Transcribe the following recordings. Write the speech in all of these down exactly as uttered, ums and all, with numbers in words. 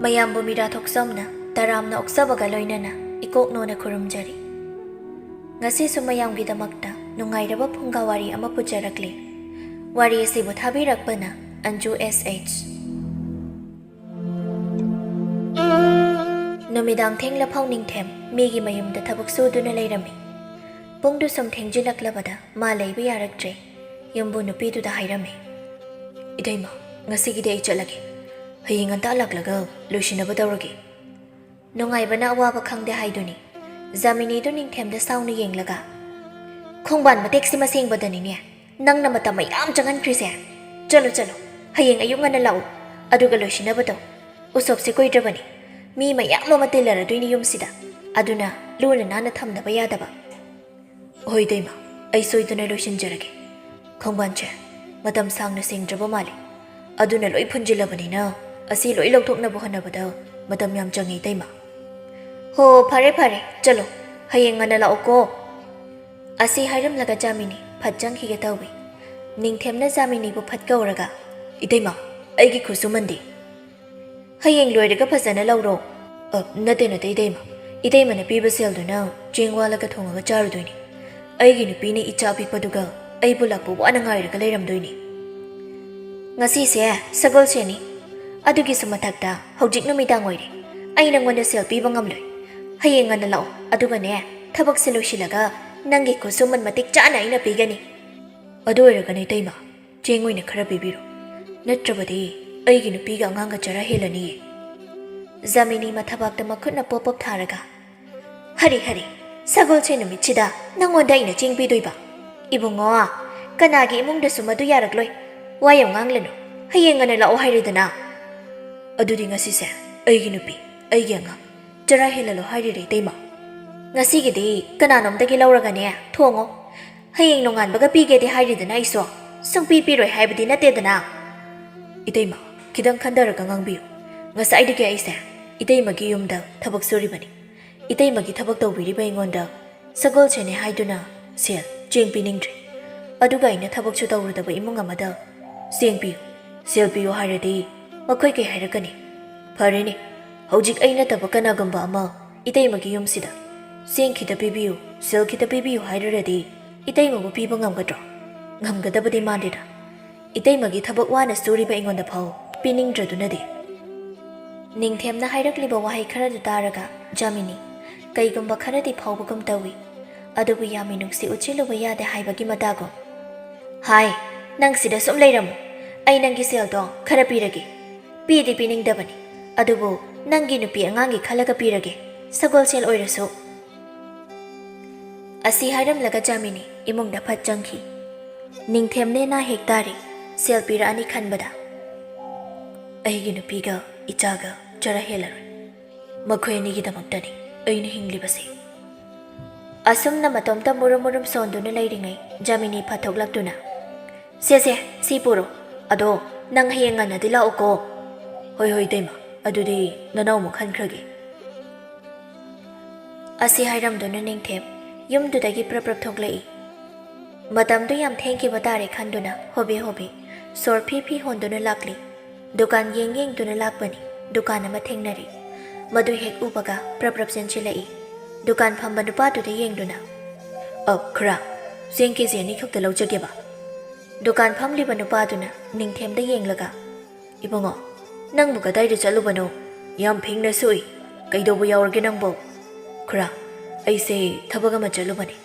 ꯃꯌꯥꯝꯕꯨ ꯃꯤꯔꯥ ꯊꯣꯛꯆꯝꯅ ꯇꯔꯥꯝꯅ ꯑꯣꯛꯆꯕꯒ ꯂꯣꯏꯅꯅ ꯏꯀꯣꯛꯅꯣꯅ ꯈꯨꯔꯨꯝꯖꯔꯤ꯫ ꯉꯁꯤꯁꯨ ꯃꯌꯥꯝꯒꯤꯗꯃꯛꯇ ꯅꯨꯡꯉꯥꯏꯔꯕ ꯐꯨꯡꯒꯥ ꯋꯥꯔꯤ ꯑꯃ ꯄꯨꯖꯔꯛꯂꯤ꯫ ꯋꯥꯔꯤ ꯑꯁꯤꯕꯨ ꯊꯥꯕꯤꯔꯛꯄꯅ ꯑꯟꯖꯨ ꯑꯦꯁ ꯑꯩꯆ꯫ ꯅꯨꯃꯤꯗꯥꯡ ꯊꯦꯡꯂꯐꯥꯎ ꯅꯤꯡꯊꯦꯝ ꯃꯤꯒꯤ ꯃꯌꯨꯝꯗ ꯊꯕꯛ ꯁꯨꯗꯨꯅ ꯂꯩꯔꯝꯃꯤ꯫ ꯄꯨꯡꯗꯨ ꯁꯨꯝ ꯊꯦꯡꯖꯤꯜꯂꯛꯂꯕꯗ ꯃꯥ ꯂꯩꯕ ꯌꯥꯔꯛꯇ꯭ꯔꯦ꯫ ꯌꯨꯝꯕꯨ ꯅꯨꯄꯤꯗꯨꯗ ꯍꯥꯏꯔꯝꯃꯤ, "ꯏꯇꯩꯃ, ꯉꯁꯤꯒꯤꯗꯤ ꯑꯩ ꯆꯠꯂꯒꯦ꯫ ꯍꯌꯦꯡ ꯉꯟꯇꯥ ꯂꯥꯛꯂꯒ ꯂꯣꯏꯁꯤꯟꯅꯕ ꯇꯧꯔꯒꯦ"꯫ ꯅꯨꯡꯉꯥꯏꯕꯅ ꯑꯋꯥꯕ ꯈꯪꯗꯦ ꯍꯥꯏꯗꯨꯅꯤ꯫ ꯖꯥꯃꯤꯅꯤꯗꯨ ꯅꯤꯡꯊꯦꯝꯗ ꯁꯥꯎꯅ ꯌꯦꯡꯂꯒ, "ꯈꯣꯡꯕꯥꯟ ꯃꯇꯦꯛꯁꯤꯃ ꯁꯦꯡꯕꯗꯅꯤꯅꯦ ꯅꯪꯅ ꯃꯇꯝ ꯃꯌꯥꯝ ꯆꯪꯍꯟꯈ꯭ꯔꯤꯁꯦ꯫ ꯆꯠꯂꯣ, ꯆꯠꯂꯣ, ꯍꯌꯦꯡ ꯑꯌꯨꯛ ꯉꯟꯅ ꯂꯥꯛꯎ, ꯑꯗꯨꯒ ꯂꯣꯏꯁꯤꯟꯅꯕ ꯇꯧ꯫ ꯎꯁꯣꯞꯁꯦ ꯀꯨꯏꯗ꯭ꯔꯕꯅꯤ, ꯃꯤ ꯃꯌꯥꯝ ꯑꯃ ꯇꯤꯜꯂꯔꯗꯣꯏꯅꯤ ꯌꯨꯝꯁꯤꯗ, ꯑꯗꯨꯅ ꯂꯨꯅ ꯅꯥꯟꯅ ꯊꯝꯗꯕ ꯌꯥꯗꯕ"꯫ "ꯍꯣꯏ ꯏꯇꯩꯃ, ꯑꯩ ꯁꯣꯏꯗꯅ ꯂꯣꯏꯁꯤꯟꯖꯔꯒꯦ꯫ ꯈꯣꯡꯕꯥꯟꯁꯦ ꯃꯇꯝ ꯁꯥꯡꯅ ꯁꯦꯡꯗ꯭ꯔꯕ ꯃꯥꯜꯂꯤ, ꯑꯗꯨꯅ ꯂꯣꯏ ꯐꯨꯟꯖꯤꯜꯂꯕꯅꯤꯅ ꯑꯁꯤ ꯂꯣꯏ ꯂꯧꯊꯣꯛꯅꯕ ꯍꯣꯠꯅꯕꯗ ꯃꯇꯝ ꯌꯥꯝ ꯆꯪꯉꯤ ꯏꯇꯩꯃ"꯫ "ꯍꯣ, ꯐꯔꯦ ꯐꯔꯦ, ꯆꯠꯂꯣ, ꯍꯌꯦꯡ ꯉꯟꯅ ꯂꯥꯛꯎꯀꯣ"꯫ ꯑꯁꯤ ꯍꯥꯏꯔꯝꯂꯒ ꯖꯥꯃꯤꯅꯤ ꯐꯠ ꯆꯪꯈꯤꯒꯦ ꯇꯧꯏ꯫ ꯅꯤꯡꯊꯦꯝꯅ ꯖꯥꯃꯤꯅꯤꯕꯨ ꯐꯠ ꯀꯧꯔꯒ, "ꯏꯇꯩꯃ, ꯑꯩꯒꯤ ꯈꯨꯠꯁꯨꯃꯟꯗꯤ?" "ꯍꯌꯦꯡ ꯂꯣꯏꯔꯒ ꯐꯖꯅ ꯂꯧꯔꯣ"꯫ "ꯑ, ꯅꯠꯇꯦ ꯅꯠꯇꯦ ꯏꯇꯩꯃ, ꯏꯇꯩꯃꯅ ꯄꯤꯕ ꯁꯦꯜꯗꯨꯅ ꯆꯦꯡ ꯋꯥꯜꯂꯒ ꯊꯣꯡꯉꯒ ꯆꯥꯔꯨꯗꯣꯏꯅꯤ꯫ ꯑꯩꯒꯤ ꯅꯨꯄꯤꯅ ꯏꯆꯥ ꯑꯄꯤꯛꯄꯗꯨꯒ ꯑꯩꯕꯨ ꯂꯥꯛꯄ ꯋꯥꯅ ꯉꯥꯏꯔꯒ ꯂꯩꯔꯝꯗꯣꯏꯅꯤ"꯫ "ꯉꯁꯤꯁꯦ ꯁꯒꯣꯜꯁꯦꯟꯅꯤ, ꯑꯗꯨꯒꯤꯁꯨ ꯃꯊꯛꯇ ꯍꯧꯖꯤꯛ ꯅꯨꯃꯤꯗꯥꯡ ꯑꯣꯏꯔꯦ꯫ ꯑꯩ ꯅꯪꯉꯣꯟꯗ ꯁꯦꯜ ꯄꯤꯕ ꯉꯝꯂꯣꯏ꯫ ꯍꯌꯦꯡ ꯉꯟꯅ ꯂꯥꯛꯑꯣ, ꯑꯗꯨꯒꯅꯦ, ꯊꯕꯛꯁꯦ ꯂꯣꯏꯁꯤꯜꯂꯒ ꯅꯪꯒꯤ ꯈꯨꯠꯁꯨꯃꯟ ꯃꯇꯤꯛ ꯆꯥꯅ ꯑꯩꯅ ꯄꯤꯒꯅꯤ"꯫ "ꯑꯗꯨ ꯑꯣꯏꯔꯒꯅ ꯏꯇꯩꯃ, ꯆꯦꯡ ꯑꯣꯏꯅ ꯈꯔ ꯄꯤꯕꯤꯔꯣ, ꯅꯠꯇ꯭ꯔꯕꯗꯤ ꯑꯩꯒꯤ ꯅꯨꯄꯤꯒ ꯑꯉꯥꯡꯒ ꯆꯔꯥ ꯍꯦꯜꯂꯅꯤꯌꯦ"꯫ ꯖꯥꯃꯤꯅꯤ ꯃꯊꯕꯥꯛꯇ ꯃꯈꯨꯠꯅ ꯄꯣꯞ ꯄꯣꯞ ꯊꯥꯔꯒ, "ꯍꯔꯤ ꯍꯔꯤ, ꯁꯒꯣꯜꯁꯦꯟ ꯅꯨꯃꯤꯠꯁꯤꯗ ꯅꯪꯉꯣꯟꯗ ꯑꯩꯅ ꯆꯦꯡ ꯄꯤꯗꯣꯏꯕ? ꯏꯕꯨꯡꯉꯣ, ꯀꯅꯥꯒꯤ ꯏꯃꯨꯡꯗꯁꯨ ꯃꯗꯨ ꯌꯥꯔꯛꯂꯣꯏ꯫ ꯋꯥ ꯌꯥꯝ ꯉꯥꯡꯂꯅꯨ, ꯍꯌꯦꯡ ꯉꯟꯅ ꯂꯥꯛꯑꯣ ꯍꯥꯏꯔꯦꯗꯅ"꯫ "ꯑꯗꯨꯗꯤ ꯉꯁꯤꯁꯦ ꯑꯩꯒꯤ ꯅꯨꯄꯤ, ꯑꯩꯒꯤ ꯑꯉꯥꯡ ꯆꯔꯥ ꯍꯦꯜꯍꯜꯂꯣ ꯍꯥꯏꯔꯤꯔꯦ ꯏꯇꯩꯃ"꯫ "ꯉꯁꯤꯒꯤꯗꯤ ꯀꯅꯥꯅꯣꯝꯗꯒꯤ ꯂꯧꯔꯒꯅꯦ ꯊꯣꯡꯉꯣ꯫ ꯍꯌꯦꯡ ꯅꯣꯡꯉꯥꯟꯕꯒ ꯄꯤꯒꯦꯗꯤ ꯍꯥꯏꯔꯤꯗꯅ ꯑꯩꯁꯨ꯫ ꯁꯨꯡꯄꯤ ꯄꯤꯔꯣꯏ ꯍꯥꯏꯕꯗꯤ ꯅꯠꯇꯦꯗꯅ"꯫ "ꯏꯇꯩꯃ, ꯈꯤꯇꯪ ꯈꯟꯊꯔꯒ ꯉꯥꯡꯕꯤꯌꯨ꯫ ꯉꯁꯥꯏꯗꯒꯤ ꯑꯩꯁꯦ ꯏꯇꯩꯃꯒꯤ ꯌꯨꯝꯗ ꯊꯕꯛ ꯁꯨꯔꯤꯕꯅꯤ꯫ ꯏꯇꯩꯃꯒꯤ ꯊꯕꯛ ꯇꯧꯕꯤꯔꯤꯕ ꯑꯩꯉꯣꯟꯗ ꯁꯒꯣꯜꯁꯦꯟꯅꯦ ꯍꯥꯏꯗꯨꯅ ꯁꯦꯜ, ꯆꯦꯡ ꯄꯤꯅꯤꯡꯗ꯭ꯔꯦ꯫ ꯑꯗꯨꯒ ꯑꯩꯅ ꯊꯕꯛꯁꯨ ꯇꯧꯔꯨꯗꯕ ꯏꯃꯨꯡ ꯑꯃꯗ ꯆꯦꯡ ꯄꯤꯌꯨ, ꯁꯦꯜ ꯄꯤꯌꯨ ꯍꯥꯏꯔꯗꯤ ꯃꯈꯣꯏ ꯀꯩ ꯍꯥꯏꯔꯛꯀꯅꯤ?" "ꯐꯔꯦꯅꯦ, ꯍꯧꯖꯤꯛ ꯑꯩ ꯅꯠꯇꯕ ꯀꯅꯥꯒꯨꯝꯕ ꯑꯃ ꯏꯇꯩꯃꯒꯤ ꯌꯨꯝꯁꯤꯗ ꯆꯦꯡ ꯈꯤꯇ ꯄꯤꯕꯤꯌꯨ, ꯁꯦꯜ ꯈꯤꯇ ꯄꯤꯕꯤꯌꯨ ꯍꯥꯏꯔꯨꯔꯗꯤ ꯏꯇꯩꯃꯕꯨ ꯄꯤꯕ ꯉꯝꯒꯗ꯭ꯔꯣ? ꯉꯝꯒꯗꯕꯗꯤ ꯃꯥꯟꯗꯦꯗ꯫ ꯏꯇꯩꯃꯒꯤ ꯊꯕꯛ ꯋꯥꯅ ꯁꯨꯔꯤꯕ ꯑꯩꯉꯣꯟꯗ ꯐꯥꯎ ꯄꯤꯅꯤꯡꯗ꯭ꯔꯗꯨꯅꯗꯤ?" ꯅꯤꯡꯊꯦꯝꯅ ꯍꯥꯏꯔꯛꯂꯤꯕ ꯋꯥꯍꯩ ꯈꯔꯗꯨ ꯇꯥꯔꯒ ꯖꯥꯃꯤꯅꯤ ꯀꯩꯒꯨꯝꯕ ꯈꯔꯗꯤ ꯐꯥꯎꯕꯒꯨꯝ ꯇꯧꯏ꯫ ꯑꯗꯨꯕꯨ ꯌꯥꯝꯃꯤ ꯅꯨꯡꯁꯤ ꯎꯠꯁꯤꯜꯂꯨꯕ ꯌꯥꯗꯦ ꯍꯥꯏꯕꯒꯤ ꯃꯇꯥꯒꯨꯝ꯫ "ꯍꯥꯏ, ꯅꯪ ꯁꯤꯗ ꯁꯨꯝ ꯂꯩꯔꯝꯃꯨ꯫ ꯑꯩ ꯅꯪꯒꯤ ꯁꯦꯜꯗꯣ ꯈꯔ ꯄꯤꯔꯒꯦ꯫ ꯄꯤꯗꯤ ꯄꯤꯅꯤꯡꯗꯕꯅꯤ, ꯑꯗꯨꯕꯨ ꯅꯪꯒꯤ ꯅꯨꯄꯤ ꯑꯉꯥꯡꯒꯤ ꯈꯜꯂꯒ ꯄꯤꯔꯒꯦ, ꯁꯒꯣꯜꯁꯦꯜ ꯑꯣꯏꯔꯁꯨ꯫" ꯑꯁꯤ ꯍꯥꯏꯔꯝꯂꯒ ꯖꯥꯃꯤꯅꯤ ꯏꯃꯨꯡꯗ ꯐꯠ ꯆꯪꯈꯤ꯫ ꯅꯤꯡꯊꯦꯝ ꯅꯦꯅꯥ ꯍꯦꯛ ꯇꯥꯔꯤ, ꯁꯦꯜ ꯄꯤꯔꯛꯑꯅꯤ ꯈꯟꯕꯗ꯫ "ꯑꯩꯒꯤ ꯅꯨꯄꯤꯒ ꯏꯆꯥꯒ ꯆꯔꯥ ꯍꯦꯜꯂꯔꯣꯏ꯫ ꯃꯈꯣꯏ ꯑꯅꯤꯒꯤꯗꯃꯛꯇꯅꯤ ꯑꯩꯅ ꯍꯤꯡꯂꯤꯕꯁꯤ꯫" ꯑꯁꯨꯝꯅ ꯃꯇꯣꯝꯇ ꯃꯨꯔꯨꯝ ꯃꯨꯔꯨꯝ ꯁꯣꯟꯗꯨꯅ ꯂꯩꯔꯤꯉꯩ ꯖꯥꯃꯤꯅꯤ ꯐꯠꯊꯣꯛꯂꯛꯇꯨꯅ, "ꯁꯦ ꯁꯦ, ꯁꯤ ꯄꯨꯔꯣ꯫ ꯑꯗꯣ ꯅꯪ ꯍꯌꯦꯡ ꯉꯟꯅꯗꯤ ꯂꯥꯛꯎꯀꯣ꯫" "ꯍꯣꯏ ꯍꯣꯏ ꯏꯇꯩꯃ, ꯑꯗꯨꯗꯤ ꯅꯅꯥꯎꯃꯨꯛ ꯍꯟꯈ꯭ꯔꯒꯦ꯫" ꯑꯁꯤ ꯍꯥꯏꯔꯝꯗꯨꯅ ꯅꯤꯡꯊꯦꯝ ꯌꯨꯝꯗꯨꯗꯒꯤ ꯄ꯭ꯔꯞ ꯄ꯭ꯔꯞ ꯊꯣꯛꯂꯛꯏ꯫ ꯃꯇꯝꯗꯨ ꯌꯥꯝ ꯊꯦꯡꯈꯤꯕ ꯇꯥꯔꯦ ꯈꯟꯗꯨꯅ ꯍꯣꯕꯦ ꯍꯣꯕꯦ ꯁꯣꯔ ꯐꯤ ꯐꯤ ꯍꯣꯟꯗꯨꯅ ꯂꯥꯛꯂꯤ꯫ ꯗꯨꯀꯥꯟ ꯌꯦꯡ ꯌꯦꯡꯗꯨꯅ ꯂꯥꯛꯄꯅꯤ꯫ ꯗꯨꯀꯥꯟ ꯑꯃ ꯊꯦꯡꯅꯔꯦ꯫ ꯃꯗꯨ ꯍꯦꯛ ꯎꯕꯒ ꯄ꯭ꯔꯞ ꯄ꯭ꯔꯞ ꯆꯦꯟꯁꯤꯜꯂꯛꯏ꯫ ꯗꯨꯀꯥꯟ ꯐꯝꯕ ꯅꯨꯄꯥꯗꯨꯗ ꯌꯦꯡꯗꯨꯅ, "ꯑ, ꯈꯨꯔꯥ, ꯆꯦꯡ ꯀꯦ ꯖꯤ ꯑꯅꯤ ꯈꯛꯇ ꯂꯧꯖꯒꯦꯕ꯫" ꯗꯨꯀꯥꯟ ꯐꯝꯂꯤꯕ ꯅꯨꯄꯥꯗꯨꯅ ꯅꯤꯡꯊꯦꯝꯗ ꯌꯦꯡꯂꯒ, "ꯏꯕꯨꯡꯉꯣ, ꯅꯪꯕꯨ ꯀꯗꯥꯏꯗ ꯆꯠꯂꯨꯕꯅꯣ? ꯌꯥꯝ ꯐꯤꯡꯅ ꯁꯣꯛꯏ꯫ ꯀꯩꯗꯧꯕ ꯌꯥꯎꯔꯒꯦ ꯅꯪꯕꯣ?" "ꯈꯨꯔꯥ, ꯑꯩꯁꯦ ꯊꯕꯛ ꯑꯃ ꯆꯠꯂꯨꯕꯅꯤ꯫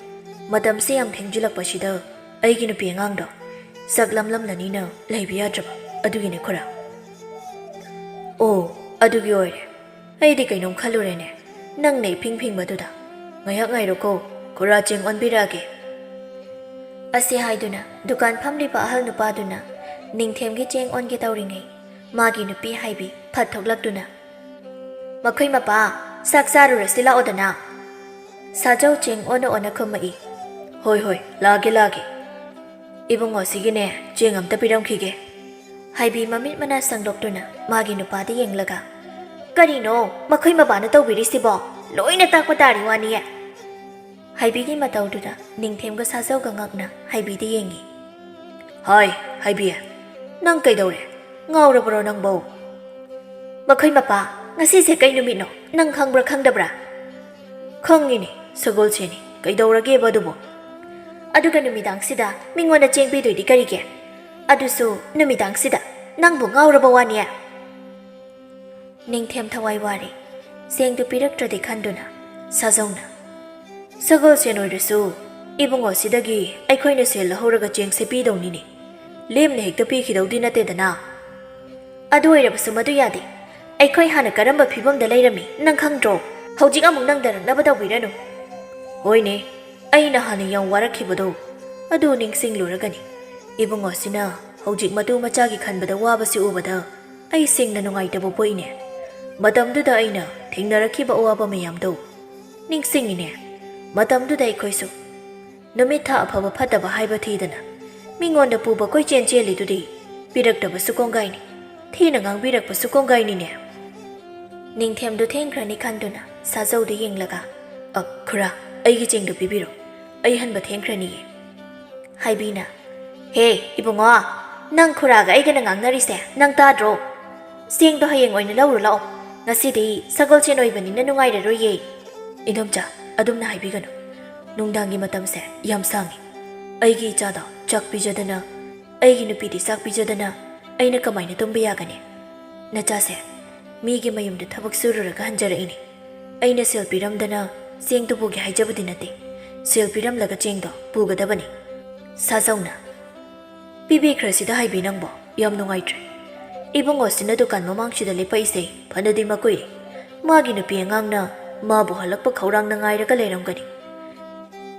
ꯃꯇꯝꯁꯦ ꯌꯥꯝ ꯊꯦꯡꯖꯤꯜꯂꯛꯄꯁꯤꯗ ꯑꯩꯒꯤ ꯅꯨꯄꯤ ꯑꯉꯥꯡꯗꯣ ꯆꯥꯛ ꯂꯝꯂꯝꯂꯅꯤꯅ ꯂꯩꯕ ꯌꯥꯗ꯭ꯔꯕ, ꯑꯗꯨꯒꯤꯅꯦ ꯈꯨꯔꯥ꯫" "ꯑꯣ, ꯑꯗꯨꯒꯤ ꯑꯣꯏꯔꯦ꯫ ꯑꯩꯗꯤ ꯀꯩꯅꯣꯝ ꯈꯜꯂꯨꯔꯦꯅꯦ, ꯅꯪꯅ ꯏꯐꯤꯡ ꯐꯤꯡꯕꯗꯨꯗ꯫ ꯉꯥꯏꯍꯥꯛ ꯉꯥꯏꯔꯣꯀꯣ, ꯈꯨꯔꯥ ꯆꯦꯡ ꯑꯣꯟꯕꯤꯔꯛꯑꯒꯦ꯫" ꯑꯁꯤ ꯍꯥꯏꯗꯨꯅ ꯗꯨꯀꯥꯟ ꯐꯝꯂꯤꯕ ꯑꯍꯜ ꯅꯨꯄꯥꯗꯨꯅ ꯅꯤꯡꯊꯦꯝꯒꯤ ꯆꯦꯡ ꯑꯣꯟꯒꯦ ꯇꯧꯔꯤꯉꯩ, ꯃꯥꯒꯤ ꯅꯨꯄꯤ ꯍꯥꯏꯕꯤ ꯐꯠ ꯊꯣꯛꯂꯛꯇꯨꯅ, "ꯃꯈꯣꯏ ꯃꯄꯥ, ꯆꯥꯛ ꯆꯥꯔꯨꯔꯁꯤ ꯂꯥꯛꯑꯣꯗꯅ꯫" ꯁꯥꯖꯧ ꯆꯦꯡ ꯑꯣꯟꯅ ꯑꯣꯟꯅ ꯈꯨꯝꯃꯛꯏ, "ꯍꯣꯏ ꯍꯣꯏ, ꯂꯥꯛꯑꯒꯦ ꯂꯥꯛꯑꯒꯦ꯫ ꯏꯕꯨꯡꯉꯣ, ꯁꯤꯒꯤꯅꯦ, ꯆꯦꯡ ꯑꯝꯇ ꯄꯤꯔꯝꯈꯤꯒꯦ꯫" ꯍꯥꯏꯕꯤ ꯃꯃꯤꯠ ꯃꯅꯥ ꯁꯪꯗꯣꯛꯇꯨꯅ ꯃꯥꯒꯤ ꯅꯨꯄꯥꯗ ꯌꯦꯡꯂꯒ, "ꯀꯔꯤꯅꯣ ꯃꯈꯣꯏ ꯃꯄꯥꯅ ꯇꯧꯕꯤꯔꯤꯁꯤꯕꯣ? ꯂꯣꯏꯅ ꯇꯥꯛꯄ ꯇꯥꯔꯤ ꯋꯥꯅꯤꯌꯦ꯫" ꯍꯥꯏꯕꯤꯒꯤ ꯃꯇꯧꯗꯨꯗ ꯅꯤꯡꯊꯦꯝꯒ ꯁꯥꯖꯧꯒ ꯉꯛꯅ ꯍꯥꯏꯕꯤꯗ ꯌꯦꯡꯉꯤ꯫ "ꯍꯥꯏ, ꯍꯥꯏꯕꯤ, ꯅꯪ ꯀꯩꯗꯧꯔꯦ? ꯉꯥꯎꯔꯕ꯭ꯔꯣ ꯅꯪꯕꯣ?" ꯃꯈꯣꯏ ꯃꯄꯥ, ꯉꯁꯤꯁꯦ ꯀꯩ ꯅꯨꯃꯤꯠꯅꯣ? ꯅꯪ ꯈꯪꯕ꯭ꯔꯥ ꯈꯪꯗꯕ꯭ꯔꯥ? ꯈꯪꯉꯤꯅꯦ, ꯁꯒꯣꯜꯁꯦꯟꯅꯤ꯫ ꯀꯩꯗꯧꯔꯒꯦꯕ ꯑꯗꯨꯕꯨ? ꯑꯗꯨꯒ ꯅꯨꯃꯤꯗꯥꯡꯁꯤꯗ ꯃꯤꯉꯣꯟꯗ ꯆꯦꯡ ꯄꯤꯗꯣꯏꯗꯤ ꯀꯔꯤꯒꯤ? ꯑꯗꯨꯁꯨ ꯅꯨꯃꯤꯗꯥꯡꯁꯤꯗ? ꯅꯪꯕꯨ ꯉꯥꯎꯔꯕ ꯋꯥꯅꯦ? ꯅꯤꯡꯊꯦꯝ ꯊꯋꯥꯏ ꯋꯥꯔꯦ꯫ ꯆꯦꯡꯗꯨ ꯄꯤꯔꯛꯇ꯭ꯔꯗꯤ ꯈꯟꯗꯨꯅ ꯁꯥꯖꯧꯅ, "ꯁꯒꯣꯜꯁꯦꯟ ꯑꯣꯏꯔꯁꯨ ꯏꯕꯨꯡꯉꯣꯁꯤꯗꯒꯤ ꯑꯩꯈꯣꯏꯅ ꯁꯦꯜ ꯂꯧꯍꯧꯔꯒ ꯆꯦꯡꯁꯦ ꯄꯤꯗꯧꯅꯤꯅꯦ꯫ ꯂꯦꯝꯅ ꯍꯦꯛꯇ ꯄꯤꯈꯤꯗꯧꯗꯤ ꯅꯠꯇꯦꯗꯅ꯫ ꯑꯗꯨ ꯑꯣꯏꯔꯕꯁꯨ ꯃꯗꯨ ꯌꯥꯗꯦ꯫ ꯑꯩꯈꯣꯏ ꯍꯥꯟꯅ ꯀꯔꯝꯕ ꯐꯤꯕꯝꯗ ꯂꯩꯔꯝꯃꯤ ꯅꯪ ꯈꯪꯗ꯭ꯔꯣ? ꯍꯧꯖꯤꯛ ꯑꯃꯨꯛ ꯅꯪꯗꯔꯛꯅꯕ ꯇꯧꯕꯤꯔꯅꯨ꯫" "ꯍꯣꯏꯅꯦ, ꯑꯩꯅ ꯍꯥꯟꯅ ꯌꯥꯝ ꯋꯥꯔꯛꯈꯤꯕꯗꯣ ꯑꯗꯨ ꯅꯤꯡꯁꯤꯡꯂꯨꯔꯒꯅꯤ ꯏꯕꯨꯡꯉꯣꯁꯤꯅ ꯍꯧꯖꯤꯛ ꯃꯇꯨ ꯃꯆꯥꯒꯤ ꯈꯟꯕꯗ ꯋꯥꯕꯁꯤ ꯎꯕꯗ ꯑꯩ ꯁꯦꯡꯅ ꯅꯨꯡꯉꯥꯏꯇꯕ ꯄꯣꯛꯏꯅꯦ꯫ ꯃꯇꯝꯗꯨꯗ ꯑꯩꯅ ꯊꯦꯡꯅꯔꯛꯈꯤꯕ ꯑꯋꯥꯕ ꯃꯌꯥꯝꯗꯣ ꯅꯤꯡꯁꯤꯡꯉꯤꯅꯦ꯫ ꯃꯇꯝꯗꯨꯗ ꯑꯩꯈꯣꯏꯁꯨ ꯅꯨꯃꯤꯠ ꯊꯥ ꯑꯐꯕ ꯐꯠꯇꯕ ꯍꯥꯏꯕ ꯊꯤꯗꯅ ꯃꯤꯉꯣꯟꯗ ꯄꯨꯕ ꯀꯣꯏꯆꯦꯟ ꯆꯦꯜꯂꯤꯗꯨꯗꯤ꯫ ꯄꯤꯔꯛꯇꯕꯁꯨ ꯀꯣꯡꯒꯥꯏꯅꯤ, ꯊꯤꯅ ꯉꯥꯡꯕꯤꯔꯛꯄꯁꯨ ꯀꯣꯡꯒꯥꯏꯅꯤꯅꯦ꯫" ꯅꯤꯡꯊꯦꯝꯗꯨ ꯊꯦꯡꯈ꯭ꯔꯅꯤ ꯈꯟꯗꯨꯅ ꯁꯥꯖꯧꯗ ꯌꯦꯡꯂꯒ, "ꯑ, ꯈꯨꯔꯥ, ꯑꯩꯒꯤ ꯆꯦꯡꯗꯨ ꯄꯤꯕꯤꯔꯣ, ꯑꯩ ꯍꯟꯕ ꯊꯦꯡꯈ꯭ꯔꯅꯤꯌꯦ꯫" ꯍꯥꯏꯕꯤꯅ, "ꯍꯦ, ꯏꯕꯨꯡꯉꯣ, ꯅꯪ ꯈꯨꯔꯥꯒ ꯑꯩꯒꯅ ꯉꯥꯡꯅꯔꯤꯁꯦ ꯅꯪ ꯇꯥꯗ꯭ꯔꯣ? ꯆꯦꯡꯗꯣ ꯍꯌꯦꯡ ꯑꯣꯏꯅ ꯂꯧꯔꯨ ꯂꯥꯛꯑꯣ, ꯉꯁꯤꯗꯤ ꯁꯒꯣꯜꯁꯦꯟ ꯑꯣꯏꯕꯅꯤꯅ ꯅꯨꯡꯉꯥꯏꯔꯔꯣꯏꯌꯦ꯫" "ꯏꯗꯣꯝꯆꯥ, ꯑꯗꯨꯝꯅ ꯍꯥꯏꯕꯤꯒꯅꯨ꯫ ꯅꯨꯡꯗꯥꯡꯒꯤ ꯃꯇꯝꯁꯦ ꯌꯥꯝ ꯁꯥꯡꯉꯤ꯫ ꯑꯩꯒꯤ ꯏꯆꯥꯗꯣ ꯆꯥꯛ ꯄꯤꯖꯗꯅ, ꯑꯩꯒꯤ ꯅꯨꯄꯤꯗꯤ ꯆꯥꯛ ꯄꯤꯖꯗꯅ ꯑꯩꯅ ꯀꯃꯥꯏꯅ ꯇꯨꯝꯕ ꯌꯥꯒꯅꯤ? ꯅꯆꯥꯁꯦ ꯃꯤꯒꯤ ꯃꯌꯨꯝꯗ ꯊꯕꯛ ꯁꯨꯔꯨꯔꯒ ꯍꯟꯖꯔꯛꯏꯅꯤ꯫ ꯑꯩꯅ ꯁꯦꯜ ꯄꯤꯔꯝꯗꯅ ꯆꯦꯡꯗꯨ ꯄꯨꯒꯦ ꯍꯥꯏꯖꯕꯗꯤ ꯅꯠꯇꯦ꯫ ꯁꯦꯜ ꯄꯤꯔꯝꯂꯒ ꯆꯦꯡꯗꯣ ꯄꯨꯒꯗꯕꯅꯤ꯫" ꯁꯥꯖꯧꯅ, "ꯄꯤꯕꯤꯈ꯭ꯔꯁꯤꯗ ꯍꯥꯏꯕꯤ ꯅꯪꯕꯣ, ꯌꯥꯝ ꯅꯨꯡꯉꯥꯏꯇ꯭ꯔꯦ꯫ ꯏꯕꯨꯡꯉꯣꯁꯤꯅ ꯗꯨꯀꯥꯟ ꯃꯃꯥꯡꯁꯤꯗ ꯂꯦꯞꯄꯛꯏꯁꯦ ꯐꯅꯗꯤ ꯃꯀꯨꯏꯔꯦ꯫ ꯃꯥꯒꯤ ꯅꯨꯄꯤ ꯑꯉꯥꯡꯅ ꯃꯥꯕꯨ ꯍꯜꯂꯛꯄ ꯈꯧꯔꯥꯡꯅ ꯉꯥꯏꯔꯒ ꯂꯩꯔꯝꯒꯅꯤ꯫